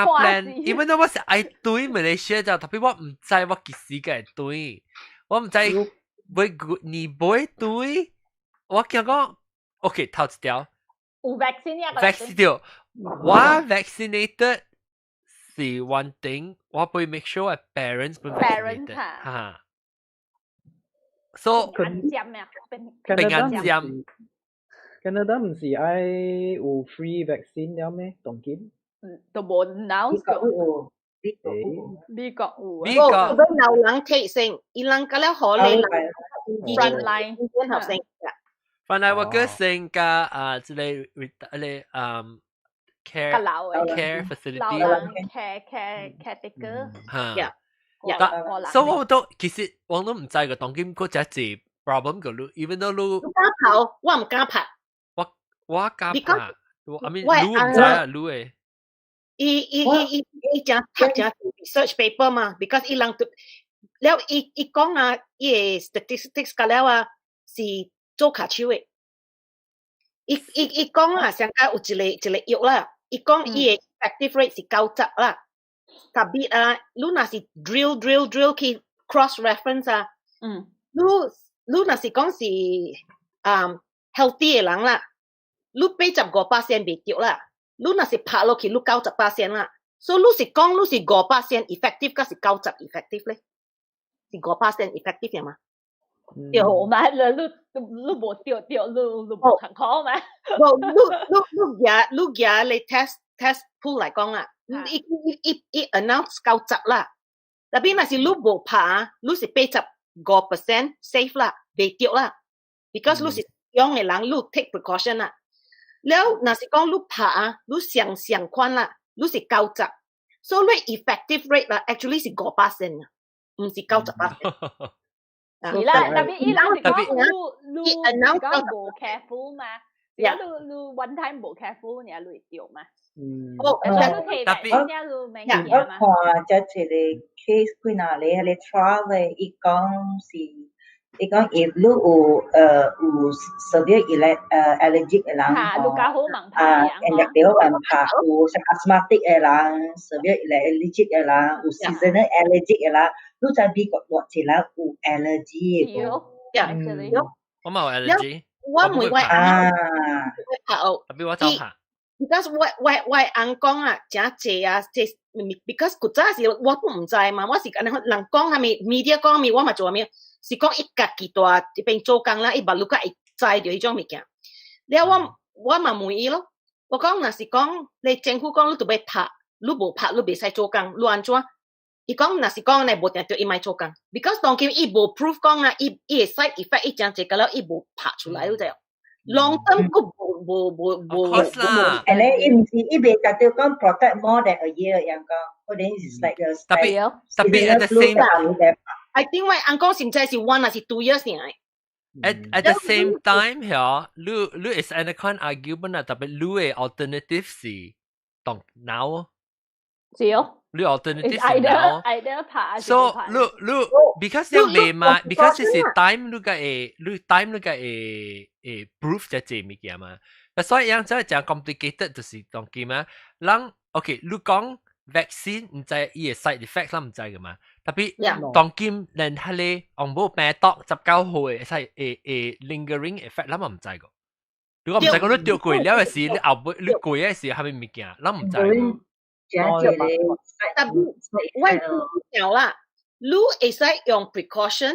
plan，因為我是愛轉馬來西亞就，特別我毋知我幾時個會轉，我毋知會年尾轉，我驚講，OK 頭一條。有 vaccine 啊？vaccine 對，我 vaccinated 是 one thing，我會 make sure 我 parents 本 parents 嚇。So 平安針啊，平安針。 Canada 毋是愛有 free vaccine 了咩？當今？嗯，都無 announce 過。美國有，美國有。美國有人提升，伊人甲了好咧， front line 學生。 Front line worker 先加啊，這個這個care care facility 老人 care caretaker。嚇。但所以我都其實我都毋知個當今嗰隻是 problem 個，你 even though 你敢跑，我毋敢拍。我敢拍，我 I mean 你毋知啊，你會。伊伊伊伊伊正讀正 research paper 嘛，because 伊人了伊伊講啊，伊個 statistics 甲了啊是做跤手的。伊伊伊講啊，上屆有一個一個藥啦，伊講伊個 effective rate 是90啦。特別啊，你若是 drill drill drill 去 cross reference 啊，你你若是講是啊 healthy 的人啦，你85%袂著啦。你若是拍落去，你90%啦。所以你是講你是5% effective，還是90 effective 咧？是5% effective 嘛？對嘛？你你你無對對，你你無參考嘛？無，你你你舉你舉你 test pool 來講啦，伊伊伊伊 announce 90啦。特別若是你無拍，你是85% safe 啦，袂著啦。because 你是樣的人，你 take precaution 啦。了，若是講你拍啊，你上上款啦，你是九十，所以你 effective rate 啦，actually 是5%啊，毋是90%。是啦，特別伊人是講你你講無 careful 嘛，你你 one time 無 careful，你會著嘛。嗯。哦，特別我我看這一個 case 幾若個彼個 trial 咧，伊講是。伊講 if 你有有 severe allergic 的人吼，啊，會著還拍有 asthmatic 的人，severe allergic 的人，有 seasonal allergic 的人，你知美國偌濟人有 allergy 的無？我冇 allergy，我唔會啊，拍哦，特別我走拍。 because 我我我翁講啊，誠濟啊，這 because 古早時我都毋知嘛，我是按呢人講啥物 media 講啥物，我嘛做啥物，是講伊家己蹛這邊做工啦，伊目睭會知著彼種物件。了我我嘛問伊咯，我講若是講你政府講你著欲拍，你無拍你袂使做工，你按怎？伊講若是講呢無定著伊莫做工，because 當今伊無 proof 講啊，伊伊的 side effect 伊誠濟，到了伊無拍出來，你知無？long term 閣無無無無無。誒咧，伊毋是伊袂達到講 protect more than a year 樣講，可能是 like a 特別特別 at the same I think 我翁講是毋知是 one 還是 2 years 爾。 At the same time 嗬，你你是按呢款 argument 啊，特別你的 alternative 是當 now。是哦。你 alternative 是 now。 either 拍 So 你你 because 你未嘛，because 是 time 你個會，你 time 你個會會 proof 這這物件嘛。所以樣真係講 complicated 就是當今啊，人 OK 你講 vaccine 毋知伊的 side effect 咱毋知噶嘛。特別當今連彼個紅毛病毒19歲會使會會 lingering effect 咱嘛毋知個。如果毋知講你著過了的時，你後尾你過的時啥物物件，咱毋知個。這一個特別我有啦，你會使用 precaution，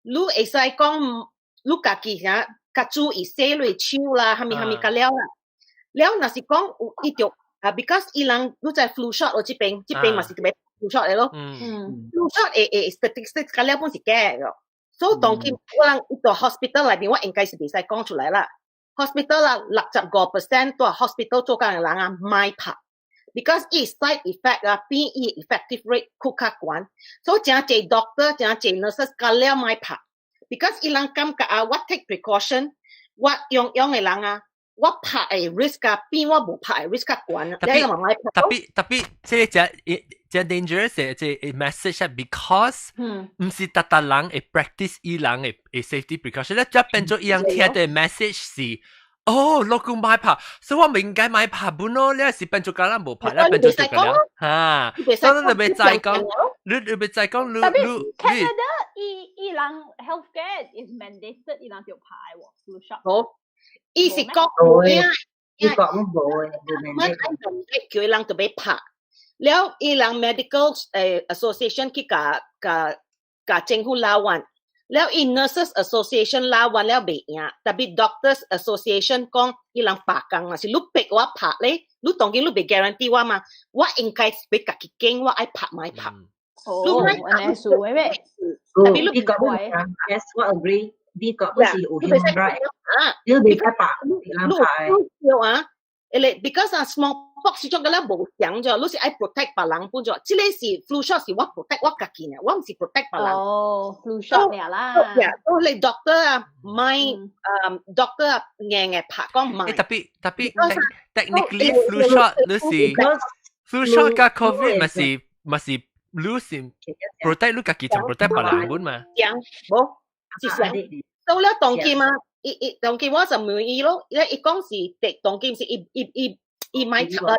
你會使講你家己啥較注意洗落手啦，啥物啥物較了啦。了若是講有伊著啊，because 伊人你知 flu shot 我這邊這邊嘛是特別 flu shot 的咯。Flu shot 會會 statistics 較了本是假的。所以當今我人到 hospital 內面，我應該是袂使講出來啦。hospital 啦，65% 蹛 hospital 做工的人啊，莫拍。because 伊 side effect 啊，比伊 effective rate 閣較懸，所以誠濟 doctor 誠濟 nurses 較了莫拍，because 伊人感覺啊，我 take precaution，我用用的人啊，我拍的 risk 啊，比我無拍的 risk 較懸，特別特別特別，這個這這 dangerous 的這 message 啊，because 毋是逐逐人會 practice 伊人的 safety precaution，咧這變做伊人聽的 message 是。哦，老公莫拍，所以我唔應該莫拍本咯，你是變做甲咱無拍，你變做就個了，哈，所以你別再講，你你別再講，你你 Canada 伊伊人 healthcare is mandated，伊人就拍喎，flu shot。好，伊是講伊講無的，無 mandate，叫伊人就欲拍。了伊人 medical association 去共共共政府鬧完，了伊 nurses association 鬧完了袂贏，tapi doctors association 講伊人罷工啊，是你逼我拍咧，你當然你袂 guarantee 我嘛，我應該欲家己揀，我愛拍莫拍。哦，按呢數的咩？ Tapi 你講 yes，我 agree。美國不是有 human right，你袂使拍，人拍的。對啊，因 because 啊 smallpox 種個咧無相咗，你是愛 protect 別人本咗，這个是 flu shot 是我 protect 我家己呢，我毋是 protect 別人。哦，flu shot 爾啦。哦，你 doctor 啊，莫doctor 啊，硬硬拍講莫。 Tapi tapi technically flu shot 你是 flu shot 佮 covid 嘛是嘛是你是 protect 你家己，就 protect 別人本嘛。無。是啥？到了當今啊，伊伊當今我就問伊咯，伊伊講是第當今是伊伊伊伊買插啦，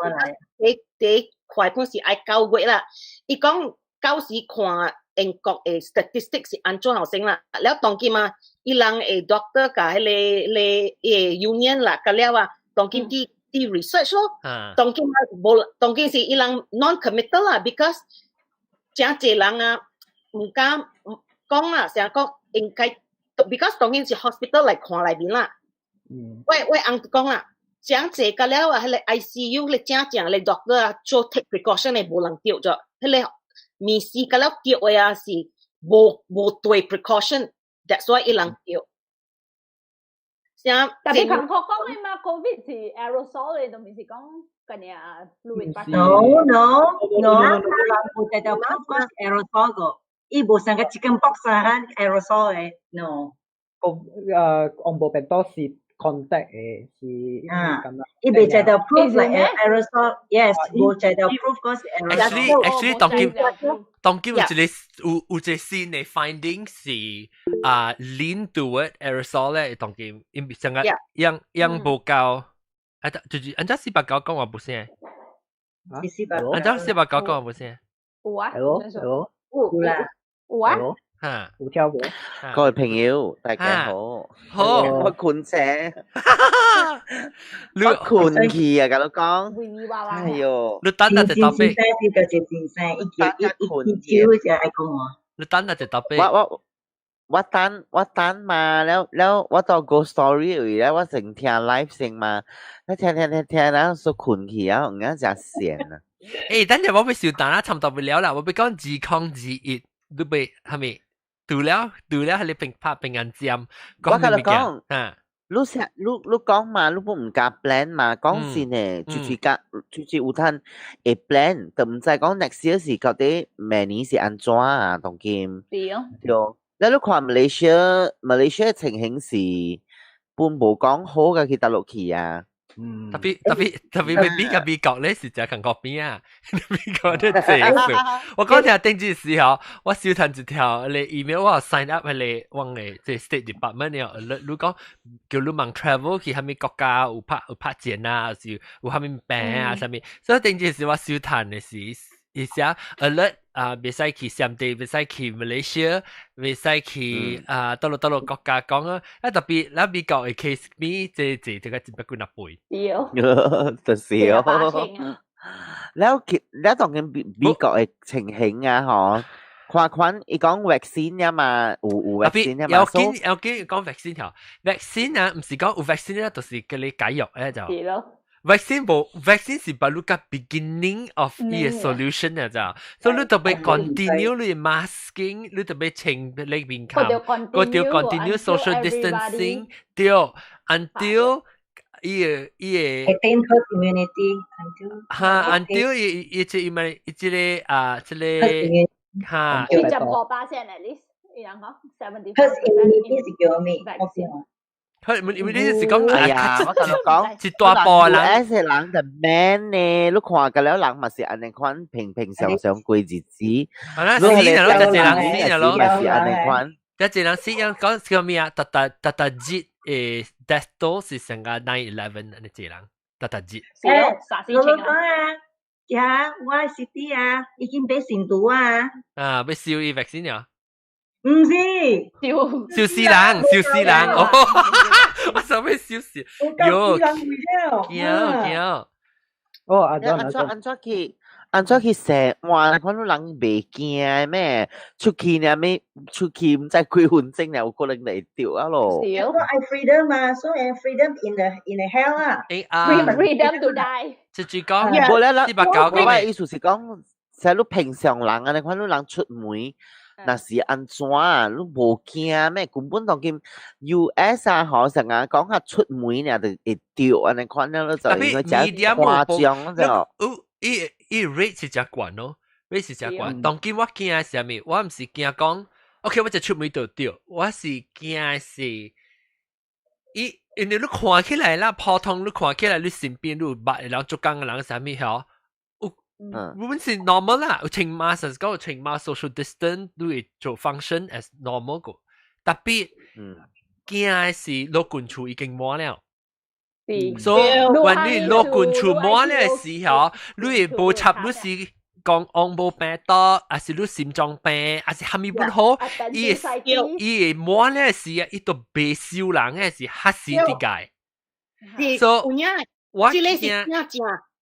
第第一塊本是愛9月啦。伊講到時看英國的 statistics 是按怎後生啦。了當今啊，伊人的 doctor 佮彼个个 union 啦，佮了啊，當今佇佇 research 咯。當今啊，無當今是伊人 non-committal 啦，because 誠濟人啊，毋敢講啦，成日講。應該，because 當然是 hospital 來看內面啦。我我翁講啦，誠濟個了啊，彼个 ICU 咧正正咧 doctor 啊做 take precaution 的無人著咗，彼个面試個了著的啊是無無對 precaution，that's why 伊人著。像 tapi 朋學講的嘛，COVID 是 aerosol 的，都毋是講個爾 fluid。 No no no，無在度 proof 是 aerosol 個。伊無像個 chicken pox 啊，aerosol 的，no。個紅毛病毒是 contact 的，是啊，伊袂知道 proof like aerosol，yes，無知道 proof 講是 aerosol。 Actually 當今當今有一個有有一個新的 finding 是啊 lean toward aerosol 咧，當今因為上個樣樣無夠，啊就是按照489講話不是？按照四百九講話不是？有啊，係咯係咯，有啦，有啊。嚇，有聽無？各位朋友，大家好。好，我困醒，我困去啊！共你講，哎喲，你等下就特別，先生，一一一一就愛講我。你等下就特別。我我我等我等嘛，了了我到 Ghost Story 位咧，我先聽 live 先嘛，你聽聽聽聽，然後說困去啊，有影誠閒啊。誒，等陣我欲小等啦，差唔多欲了啦，我欲講2021，你欲係咪？除了除了係你平拍平安針，我共你講，啊，你成你你講嘛，你不毋敢 plan 嘛，講真的，就是講就是有通會 plan，就毋知講 next year 是到底明年是按怎啊，當今。對。對，你你看 Malaysia Malaysia 情形是本無講好嘅去大陸去啊。嗯，tapi tapi tapi 比較美國咧是誠共國邊啊，美國咧濟數。我講聽頂一時候，我收趁一條你 email 我 sign up 彼个往的這 State Department 的 alert，你講叫你問 travel 去啥物國家有拍有拍針啊，是有啥物病啊，啥物。所以頂一時我收趁的是，伊寫 alert 啊，袂使去暹地，袂使去 Malaysia，袂使去啊，佗落佗落國家講啊，啊 tapi 咱美國的 case 比這這這個100幾若倍。對。就是哦。了其了當然美美國的情形啊，嗬，看看伊講 vaccine 啊嘛，有有 vaccine 啊嘛。要緊要緊講 vaccine 條，vaccine 啊，毋是講有 vaccine 啊，就是叫你解藥咧就。對咯。 Vaccine 無 vaccine 是把你個 beginning of 伊個 solution 啊咋，所以你特別 continue 你 masking，你特別清你面孔，閣著 continue social distancing，對，until 伊個伊個 attain herd immunity until 哈 until 伊伊這伊咪伊這個啊這個哈 75% at least，伊人講 75 herd immunity 是叫咩？我知。佢唔你是講哎呀，我同你講，一大波人，US 人就 man 呢，你看個了人嘛是按呢款平平常常過日子，你死了，就一人死了咯，嘛是按呢款，一人死樣講叫咩啊？特特特特熱誒，death toll 是成個 9/11 呢一人，特特熱。誒，我講啊，呀，我 city 啊，已經俾成都啊，啊，欲燒伊 vaccine 啊？毋是，燒燒死人，燒死人，哦，我想欲燒死，喲，驚驚，哦，按怎按怎按怎去？按怎去踅？哇！看到人袂驚咩？出去呢咩？出去毋知幾分鐘呢，有可能會著啊咯。是哦，愛 freedom 嘛，所以 freedom in the hell 啊。欸啊，freedom to die。即係講，無咧啦， 490 我嘅意思是講，使你平常人啊，你看你人出門，若是按怎啊，你無驚咩？根本當今 US 啊，嗬，成日講下出門呢就會著，按呢款了，就因為真誇張就。有伊伊 rate 是誠懸咯，rate 是誠懸。當今我驚是啥物？我毋是驚講，OK，我就出門就著，我是驚是，伊因為你看起來啦，普通你看起來你身邊你有捌的人做工的人啥物嗬？有本是 normal 啦，有穿 mask 講有穿 mask social distance，你會做 function as normal 個。Tapi 驚的是老君厝已經滿了。所以，when 你老君厝滿了的時候，你會無插，你是講紅毛病毒，還是你心臟病，還是啥物不好？伊會伊會滿了的時啊，伊都袂收人的是較死啲解。所以，我驚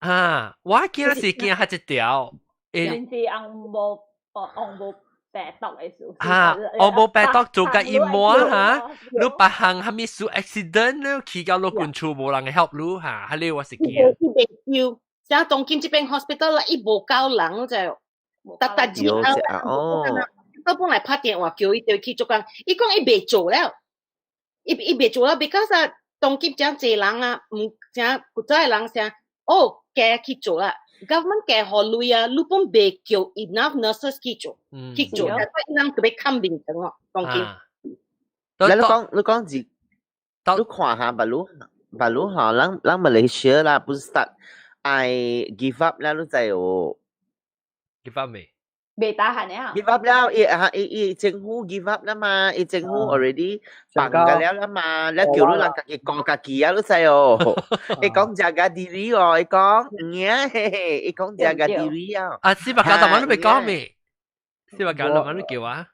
啊，我驚是驚彼一條。甚至紅毛病毒的事。啊，紅毛病毒做甲伊滿哈，你別項啥物事 accident 你去到老君厝無人會 help 你哈，彼個我是驚。伊袂收，像東京這邊 hospital 啦，伊無夠人就，逐逐日哦。我本來拍電話叫伊就去做工，伊講伊袂做了，伊伊袂做了，because 啊，當今誠濟人啊，毋誠古早的人啥，哦，加去做啦，government 加予鐳啊，你本袂叫 enough nurses 去做，去做，所以人特別看眠床哦，當今。你講你講字，你看下，白魯白魯吼，咱咱馬來西亞啦，不是 start 愛 give up 啦，你知哦？give up 未？未打閒啊？give up 了，伊啊伊伊政府 give up 啦嘛，伊政府 already 放個了啦嘛，你叫你人家己顧家己啊，你知哦？伊講 jaga diri 哦，伊講唔嘿嘿，伊講 jaga diri 啊。啊，490台灣你未講未？490台灣你叫啊？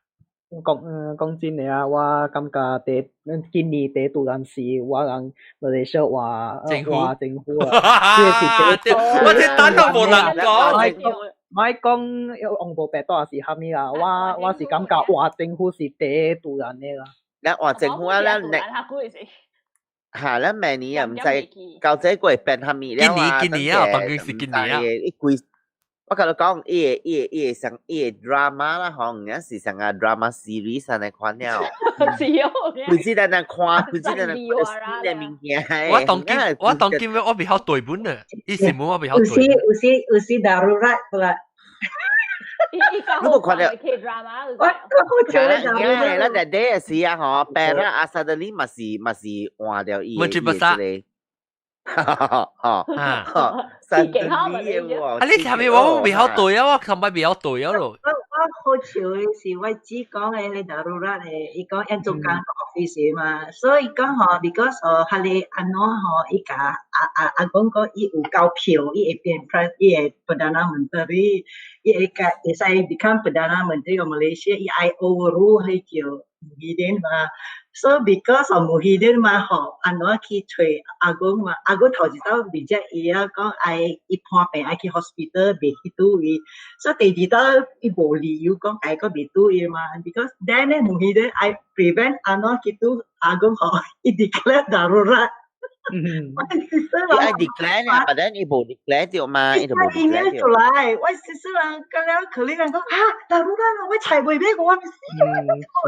講講真的啊，我感覺第今年第拄陣時，我人馬來西亞話話政府啊，這個是我這等都無人講。莫講紅毛病毒還是啥物啦，我我是感覺話政府是第拄人的啦。咱話政府啊，咱嚇，咱明年又毋知到這個會變啥物了啊！今年今年啊，當然是今年啊。伊規，我共你講，伊個伊個伊個像伊個 drama 啦，吼，有是像個 drama series 按呢款了。是哦。不知咱咱看，不知咱咱看新的物件。我當今我當今我袂曉對本啊，伊新聞我袂曉對。有時有時有時 darurat 啦。你無看著 K drama，我我好笑咧，咱日底時啊吼，白啦阿薩德里嘛是嘛是換掉伊的伊的這個，哈哈哈，三德里的啊，你下面我袂曉對啊，我琴擺袂曉對啊咯。我我好笑的是，我只講的咧 darurat 的，伊講因做工 office 嘛，所以講吼，because 吼，彼個安怎吼，伊共阿阿阿公講，伊有夠票，伊會變 prime，伊會 Perdana Menteri，伊會甲會使 become Perdana Menteri of Malaysia，伊愛 overrule 彼叫 Muhyiddin 嘛，so because of Muhyiddin 嘛吼，按怎去揣阿公嘛，阿公頭一道 reject 伊啊，講愛伊破病愛去 hospital 袂去拄伊，所以第二道伊無理由講愛閣袂拄伊嘛，because then 咧 Muhyiddin 愛 prevent 按怎去拄阿公吼，伊 declare darurat。伊愛 declare 啊，but then 伊無 declare 著嘛，伊就無 declare 出來，我實人講了，可能人講啊，darurat 我揣袂買我毋死。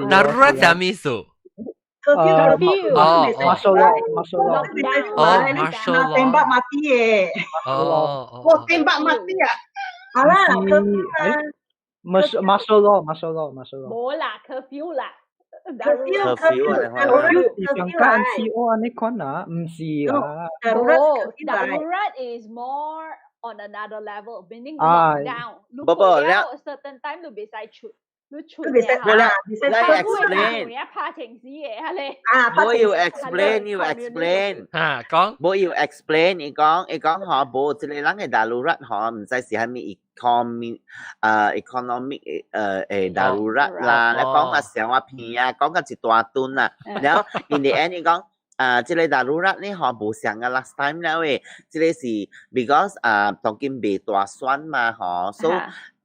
darurat 啥物意思？ Curfew 哦，martial law，martial law，哦，martial law， tembak mati 的。哦，我 tembak mati 啊！好啦，curfew 啊，martial law，martial law，martial law。無啦，curfew 啦。 curfew curfew 是上加 MCO 按呢款啊，毋是啦。無，darurat is more on another level, meaning lockdown。不不，了 certain time 你袂使出。你出袂使無啦，來 explain。拍情死的，哈咧。啊，無要 explain，要 explain。啊，講。無要 explain，伊講伊講吼，無這個人的 darurat 吼，毋知是啥物 economy 啊 economic 誒 darurat 啦，你講啊小啊片啊，講到一大段啦，然後 in the end 伊講。啊，這個 darurat 呢，嗬，無像啊 last time 了嘅，這個是 because 啊，當今未大選嘛，嗬，所以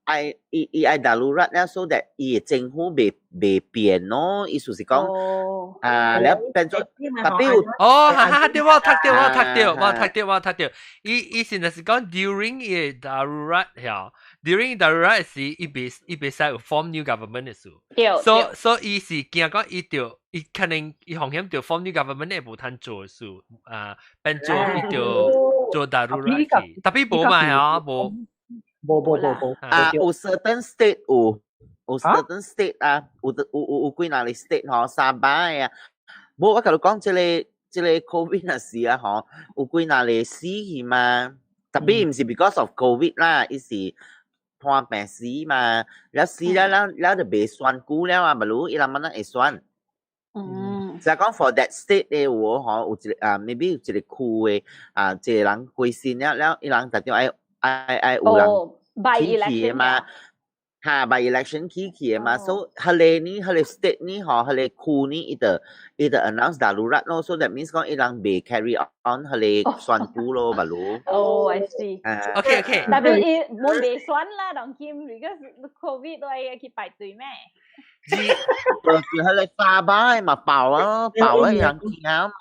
愛伊伊愛 darurat 了，so that 伊嘅政府未未變咯，意思是講啊，了變做特別有哦，哈哈，對，我讀著，我讀著，我讀著，我讀著，伊伊現在是講 during 伊 darurat 嚇，during darurat 是伊袂伊袂使有 form new government 的事，所所以伊是驚講伊著伊可能伊風險著 form new government 會無通做事啊，變做伊著做 darurat 去，特別無嘛嚇，無。無無無無啊，有 certain state 有，有 certain state 啊，有有有有幾若個 state 吼，三百個啊。無我共你講，這個這個 COVID 若是啊吼，有幾若個死去嘛。特別毋是 because of COVID 啦，伊是破病死嘛。了死了了了就袂選舉了啊，無如伊人慢慢會選。就講 for that state 的有吼，有一個啊，maybe 有一個區的啊，一個人過身了了，伊人特定愛。愛愛有人起去的嘛，哈，by election 起去的嘛，所以彼个呢，彼个 state 呢，吼，彼个區呢，伊就伊就 announce darurat 咯，so that means 講伊人袂 carry on 彼个選舉咯，嘛如。哦，I see。 OK OK。特別伊冇袂選啦，當今 because COVID 都愛去排隊咩？就是彼个沙巴嘛爆啊，爆啊，人驚嘛。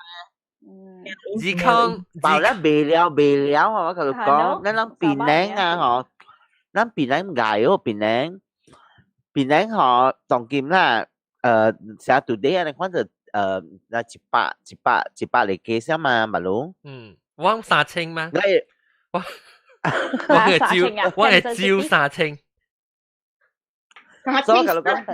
自康爆了袂了袂了啊！我共你講，咱咱檳城啊吼，咱檳城𠢕哦，檳城，檳城吼，當今啦，寫 today 啊，你看就那一百一百一百個 case 嘛，嘛攏。嗯，我3000嗎？我我係招，我係招三千。所以我共你講，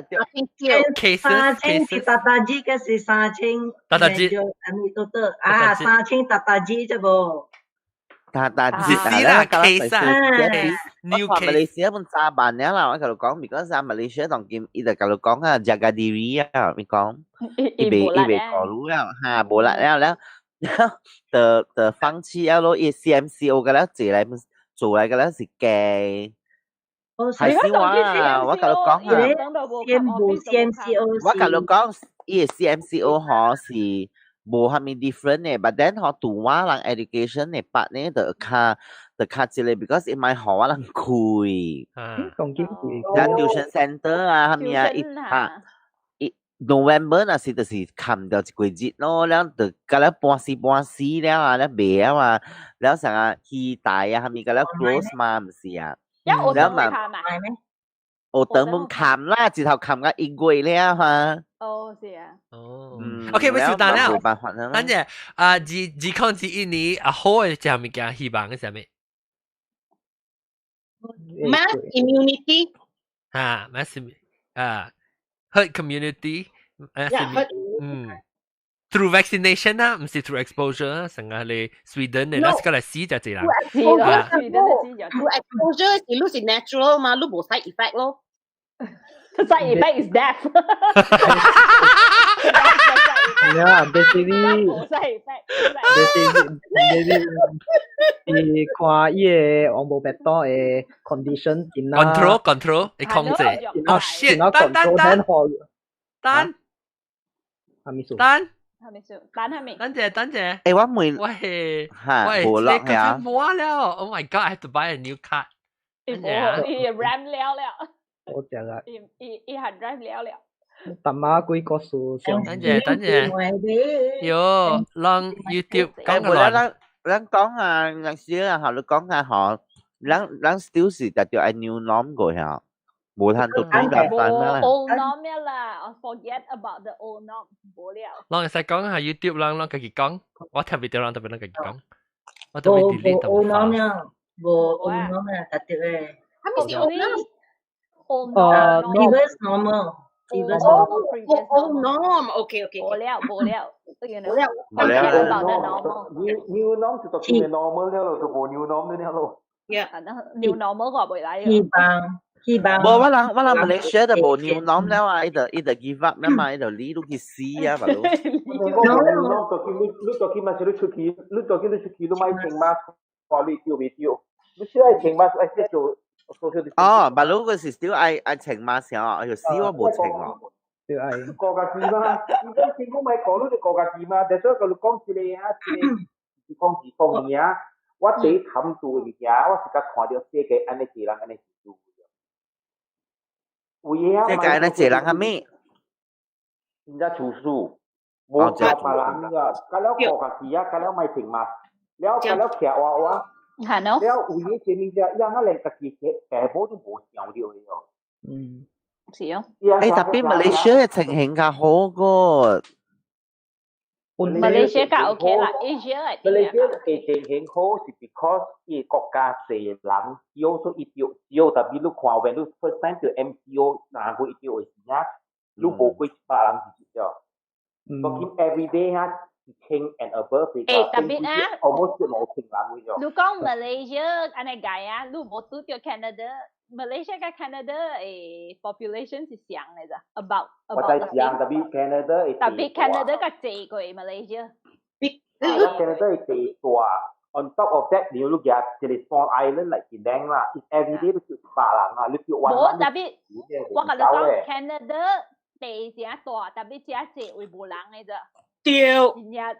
3000是大大字，嘅是三千。大大字。阿咪都得啊，三千大大字啫無。大大字是啦，case 啊，new case。馬來西亞本三萬了啦，我共你講，because 啊，馬來西亞當今伊就共你講啊，jaga diri 啊，你講，伊袂伊袂考慮了，哈，無力了了，了，就就放棄了咯，伊 CMCO 個了做來做來個了是假。係小啊！我共你講啊，我共你講，伊個 CMCO 嗬是無蝦米 different 嘅，but then 嗬對我人 education 嘅 part 呢，就較就較一個，because 伊莫予我人開。當今是。咱 tuition center 啊，蝦米啊，伊哈，伊 November 若是就是冚掉一個日咯，了就甲了半死半死了啊，了袂了啊，了啥啊戲台啊，蝦米甲了 close 嘛，毋是啊？了嘛，學堂門冚啦，一頭冚到一月了哈。哦，是啊。哦。OK，我收單了。冇辦法啦。等陣啊，2021年啊，好嘅啥物件，希望嘅啥物？Mass immunity。啊，mass 啊，herd community。嗯。Through vaccination 啊，毋是 through exposure 啊，成個係 Sweden 嘅，那是個嚟死就這人。 Through exposure 是你是 natural 嘛，你無 side effect 咯。 Side effect is death。 Yeah, basically, 無 side effect。 basically, basically 是看伊個王無白刀的 condition 怎啊 control control 會控制。哦 shit！等等等，等，係咪數？等。係咪數？等係咪？等陣等陣。誒，我問，喂，嚇，無落呀。冇了，Oh my God! I have to buy a new card。伊無，伊 RAM 了了。我食啊。伊伊伊 hard drive 了了。大媽幾個數上。等陣等陣。喲，啷 YouTube 講個亂。咱咱講啊，有時啊，學你講啊，嗬，咱咱 still 是特著愛 new norm 過嚇。無通獨對來翻啦。 Old norm 啦，forget about the old norm，無了。啷會使講下 YouTube，啷啷家己講，我聽袂著人特別啷家己講，我特別 delete 無 old norm 了，無 old norm 啊，特別誒。係咪是 old norm？ Old norm。 Previous normal。 Old norm，OK OK。無了無了，無了無了。 about the normal。 New norm 就特別 normal 了咯，就無 new norm 了咯。 Yeah， new normal 我袂來。希望。希望。無我人我人馬來西亞就無 new norm 了啊，伊就伊就 give up 了嘛，伊就理你去死啊，嘛咯。 New norm 就見你你就見嘛，是你出去，你就見你出去，你莫穿 mask，話你叫袂對，你是愛穿 mask，愛識做 social distancing。哦，馬路嗰時 still 愛愛穿 mask 哦，哎喲死我無穿哦。對愛。顧家己嘛，伊講政府咪講你就顧家己嘛，但所以佢講一個啊，一個二空二空年啊，我第一談做的物件，我是甲看著世界按呢濟人按呢做。有影世界按呢濟人啥物？真正廚師，無教別人啊，甲了顧家己啊，甲了莫穿嘛，了甲了徛活活，係咯。了有影前面只樣啊，連家己爸母都無想著的哦。嗯。是哦。欸，特別馬來西亞情形較好過。馬來西亞 OK 啦，Asia 馬來西亞的情形好是 because 伊國家濟人，少所以伊著少，特別你看 when 你 first time 著 MCO 若過伊著的時啊，你無過100人是少。當今 every day 啊，1000 and above 欸，特別啊，almost 5000人咗。你講 Malaysia 按呢計啊，你無拄著 Canada。Malaysia 佮 Canada 的 population 是相的咋，about 我知相，特別 Canada 特別 Canada 較濟過 Malaysia。 Canada 會大。On top of that，你你舉一個 small island like Penang 啦，every day 都100人啊，你叫無特別，我共你講 Canada 地誠大，特別誠濟位無人的咋。對。真正。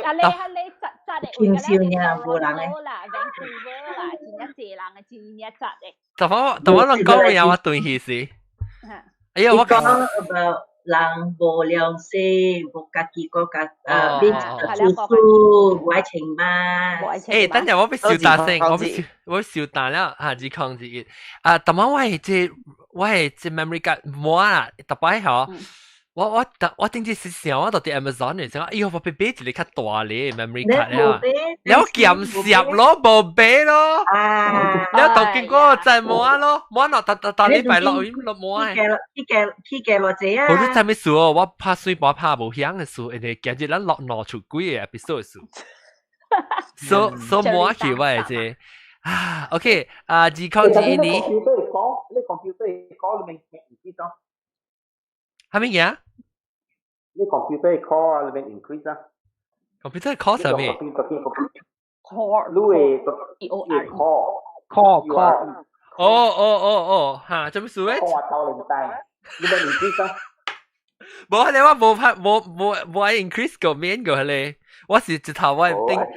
啊你啊你擠擠的位，爾無人的啦，Vancouver 啦，真正濟人的，真正擠的。但我但我攏講嘢，我斷去是。哎呀，我講 about 人無了勢，無家己國家啊，變住宿無愛穿嘛。欸，等陣我欲小大聲，我欲小大了，嚇2021啊！但我我的這 memory card 滿啦，逐擺嗬。我頂次是想我到佇 Amazon 嚟想，哎喲，我欲買一個較大咧 memory card 啊，了減攝咯，無買咯，了到結果就滿咯，滿咯，逐逐逐禮拜落雨落滿。去加偌濟啊？我你知咩事哦？我拍水波拍無響的事，因為今日咱落兩出幾個 episode 事，所所滿去我的這啊，OK 啊，2021年。你 computer 講你免 increase 咯？啥物嘢？你 computer call 啊，你免 increase 啊？computer call 啥物？call，你會 call call call。哦哦哦哦，嚇，做咩事咧？我到零單，你免 increase 啊？無，你我無拍無無無愛 increase 個免個咧，我是直頭我頂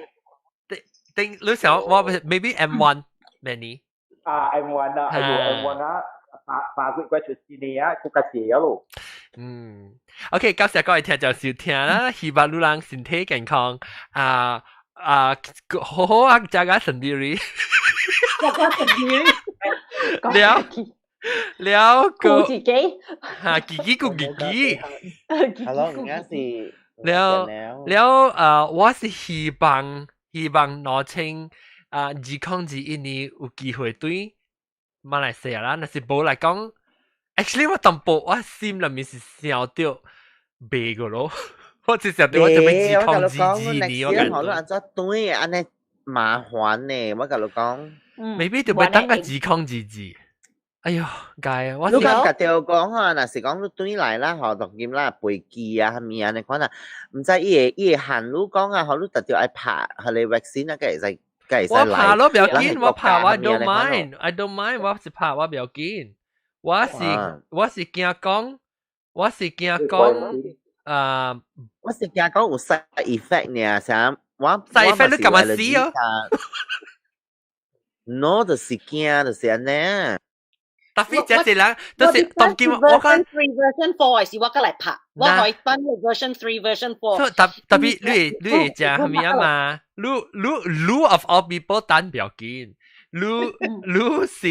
頂頂，你想我 maybe M1 many 啊 M1 啊，哎呦 M1 啊。三三個月出新的啊，閣較濟啊咯。嗯，OK，感謝各位聽眾收聽啦，希望你人身體健康啊啊，好好啊，jaga sendiri。 jaga sendiri。了了個顧自己。嚇，自己顧自己。係咯，而家是。了了啊，我是希望兩千啊2021年有機會對馬來西亞啦，若是無來講，actually 我淡薄我心裏面是想著袂個咯，我只想著我準備2022年，我感覺。按怎對按呢麻煩呢？我共你講。 maybe 就欲等到2022。哎喲，該我。你感覺著講吼，若是講你轉來啦，吼，當今啦飛機啊，啥物按呢款啊，毋知伊會限你講啊，吼，你特著愛拍彼個 vaccine 啊，才會使。我拍咯，不要緊，我拍我 don't mind，I don't mind，我是拍我不要緊，我是驚講，我是驚講，啊，我是驚講有 side effect 呢，啥我 side effect 你幹嘛死哦？No，就是驚，就是按呢。特別這隻人，就是當今我講 three version four 是我過來拍，我可以分 version three version four。特特別你會食啥物啊嘛？你 of all people 等不要緊，你是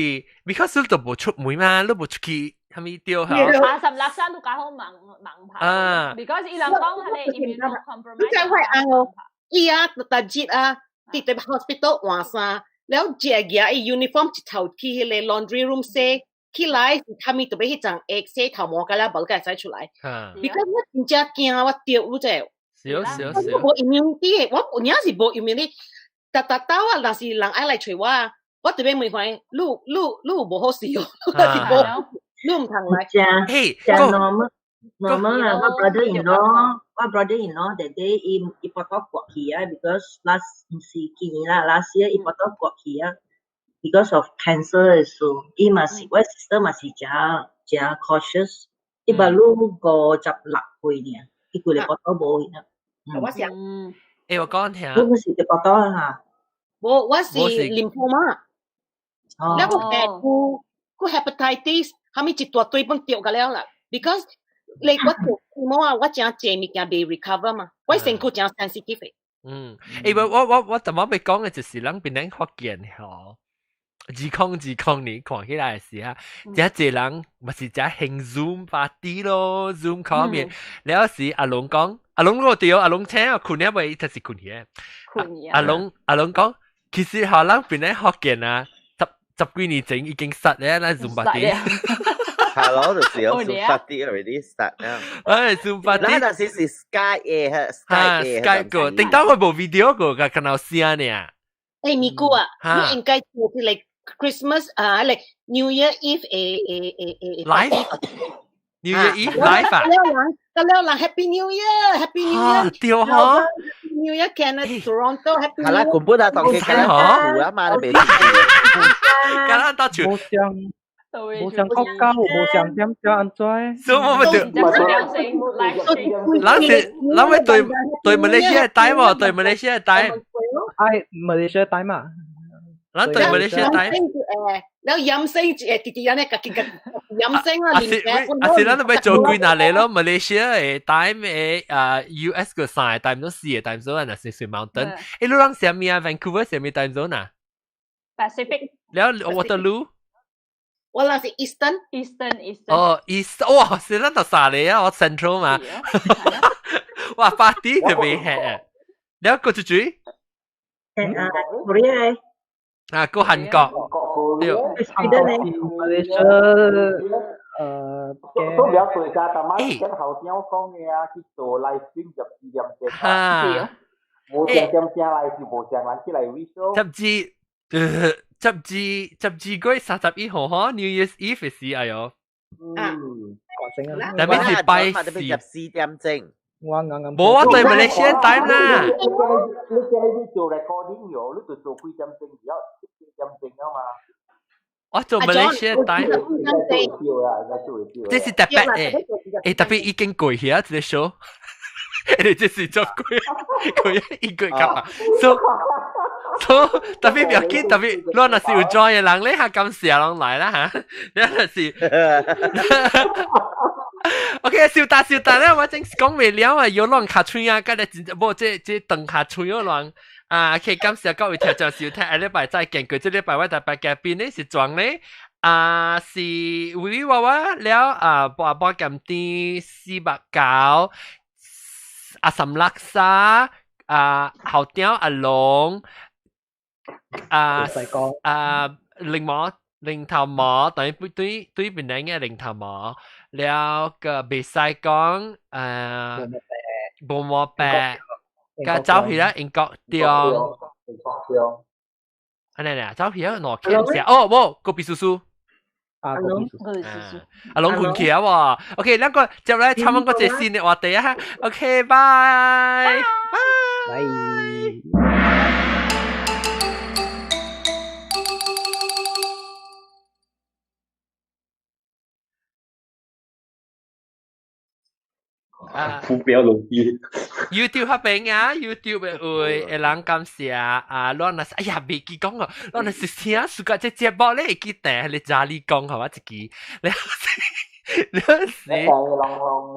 because 你都無出門嘛，你無出去，啥物對嚇？拍十垃圾你較好盲盲拍。啊，because 伊人講係你 immunocompromised。你知會按哦，伊啊，逐日啊，佇佇 hospital 換衫，了借額伊 uniform 一頭去彼個 laundry room 洗。起來，他們特別彼層會洗頭毛，甲了無個會使出來。because 我真正驚我著，你知？是是是。我無 immunity 的，我有影是無 immunity。逐逐兜啊，若是人愛來揣我，我特別問看，你你你有無好勢哦？你無，你毋通來。嘿，真 normal normal 啦，我 brother in law，我 brother in law that day 伊伊腹肚割去啊，because last 毋是今年啦，last year 伊腹肚割去啊。because of cancer 的事，伊嘛是我 sister 嘛是誠誠 cautious。伊捌你56歲爾，伊規個巴肚無去啊。我想，誒，我講聽。你是佇巴肚啊？無，我是 lymphoma。那個誒，有 hepatitis，後面一大堆本掉個了啦。Because 你我做毛啊，我真濟物件未 recover 嘛，我身軀真 sensitive。嗯，誒，我怎麼欲講嘅就是咱檳城福建吼，2020年看起來是啊，真濟人嘛是真興 Zoom party 咯，Zoom call 面，了時阿龍講，阿龍嗰對，阿龍請啊，困了未？就是困起。阿龍阿龍講，其實吼，咱檳城福建啊，十幾年前已經實咧，咱 Zoom party。係咯，就是有 Zoom party already start 啦。誒，Zoom party。那陣時是 Skype 嘅，Skype 嘅。 Skype 個，頂到我無 video 個，個看到聲呢。誒，咪姑啊，你應該做啲 like Christmas 啊，like New Year Eve 誒誒誒誒。Live。New Year Eve live 啊！了人，得了人 Happy New Year，Happy New Year。對嗬。 Happy New Year Canada Toronto Happy New Year。係啦，根本啊，當佢加拿大啊嘛，你未。加拿大無像無像國家，無像點點按怎？所以我咪對，咱是咱咪對對馬來西亞 time 喎，對馬來西亞 time。哎，馬來西亞 time 嘛。咱對馬來西亞 time。誒，然後飲聲誒，弟弟安尼家己家飲聲啦，啊是啊是，咱都欲做幾若個咯，馬來西亞的 time 的啊 US 個三個 time 都四個 time zone 啊，是是 mountain。誒，你人啥物啊？Vancouver 啥物 time zone 啊？Pacific。了 Waterloo。我那是 Eastern。 Eastern Eastern。哦，East，哇，是咱就三個啊，我 Central 嘛。哇，party 就未吃。了個住住。誒啊，Korea。啊，個韓國。對。韓國是馬來西亞，都唔要對家，但係跟頭先我講嘅啊，去做 live stream 12點鐘。哈。無上點聲來是無上人起來 wish 咯。十二月31號嗬，New Year's Eve 時哎喲。嗯。特別是拜四。 14點鐘。我啱啱。無我對馬來西亞 time 啦。你叫你做 recording 喲，你就做幾點鐘，只要7點鐘啊嘛。我做馬來西亞 time。這是特別誒，誒特別已經過去啊，這個 show。你這是做過過一個幹嘛？So 特別不要緊，特別你若是有 join 嘅人咧，較感謝攏來啦嚇。你若是，OK，小達小達咧，我正講未了啊，有亂卡喙啊，今日真無這這長卡喙哦亂啊，OK，感謝各位聽眾收聽，下禮拜再見。過這禮拜我特別嘉賓咧是裝咧。啊，是維維娃娃了啊，波波鹹甜四百九，阿三拉沙啊，後雕阿龍啊啊，檸毛零頭毛，等於對對邊兩個零頭毛，了個袂使講誒，無毛白，個走去啦英國中，英國中，安尼咧，走去啊挪開下，哦，無個秘書書。啊，阿龍，阿龍困起啊喎，OK，兩個接來差唔多個新的話題啊，OK，拜拜。啊，浮標容易。 YouTube 嗰邊啊，YouTube 嘅會會人感謝啊，咱若是哎呀，未記講哦，咱若是聽暑假這節目咧會記得你查理講好啊一支，你你是，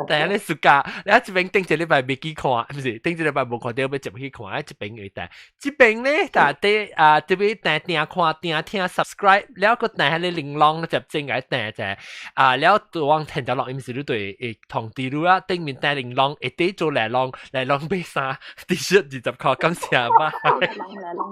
但係你暑假，你一邊頂一禮拜未記看，唔是頂一禮拜無看到，欲入去看，一邊會彈，這邊咧，但係啊，這邊彈訂看訂聽 subscribe，了個彈喺你鈴鐺就正個彈者，啊，了往聽到錄音時你對會通知你啊，頂面彈鈴鐺會得做來啷來啷買衫，至少20塊，感謝吧。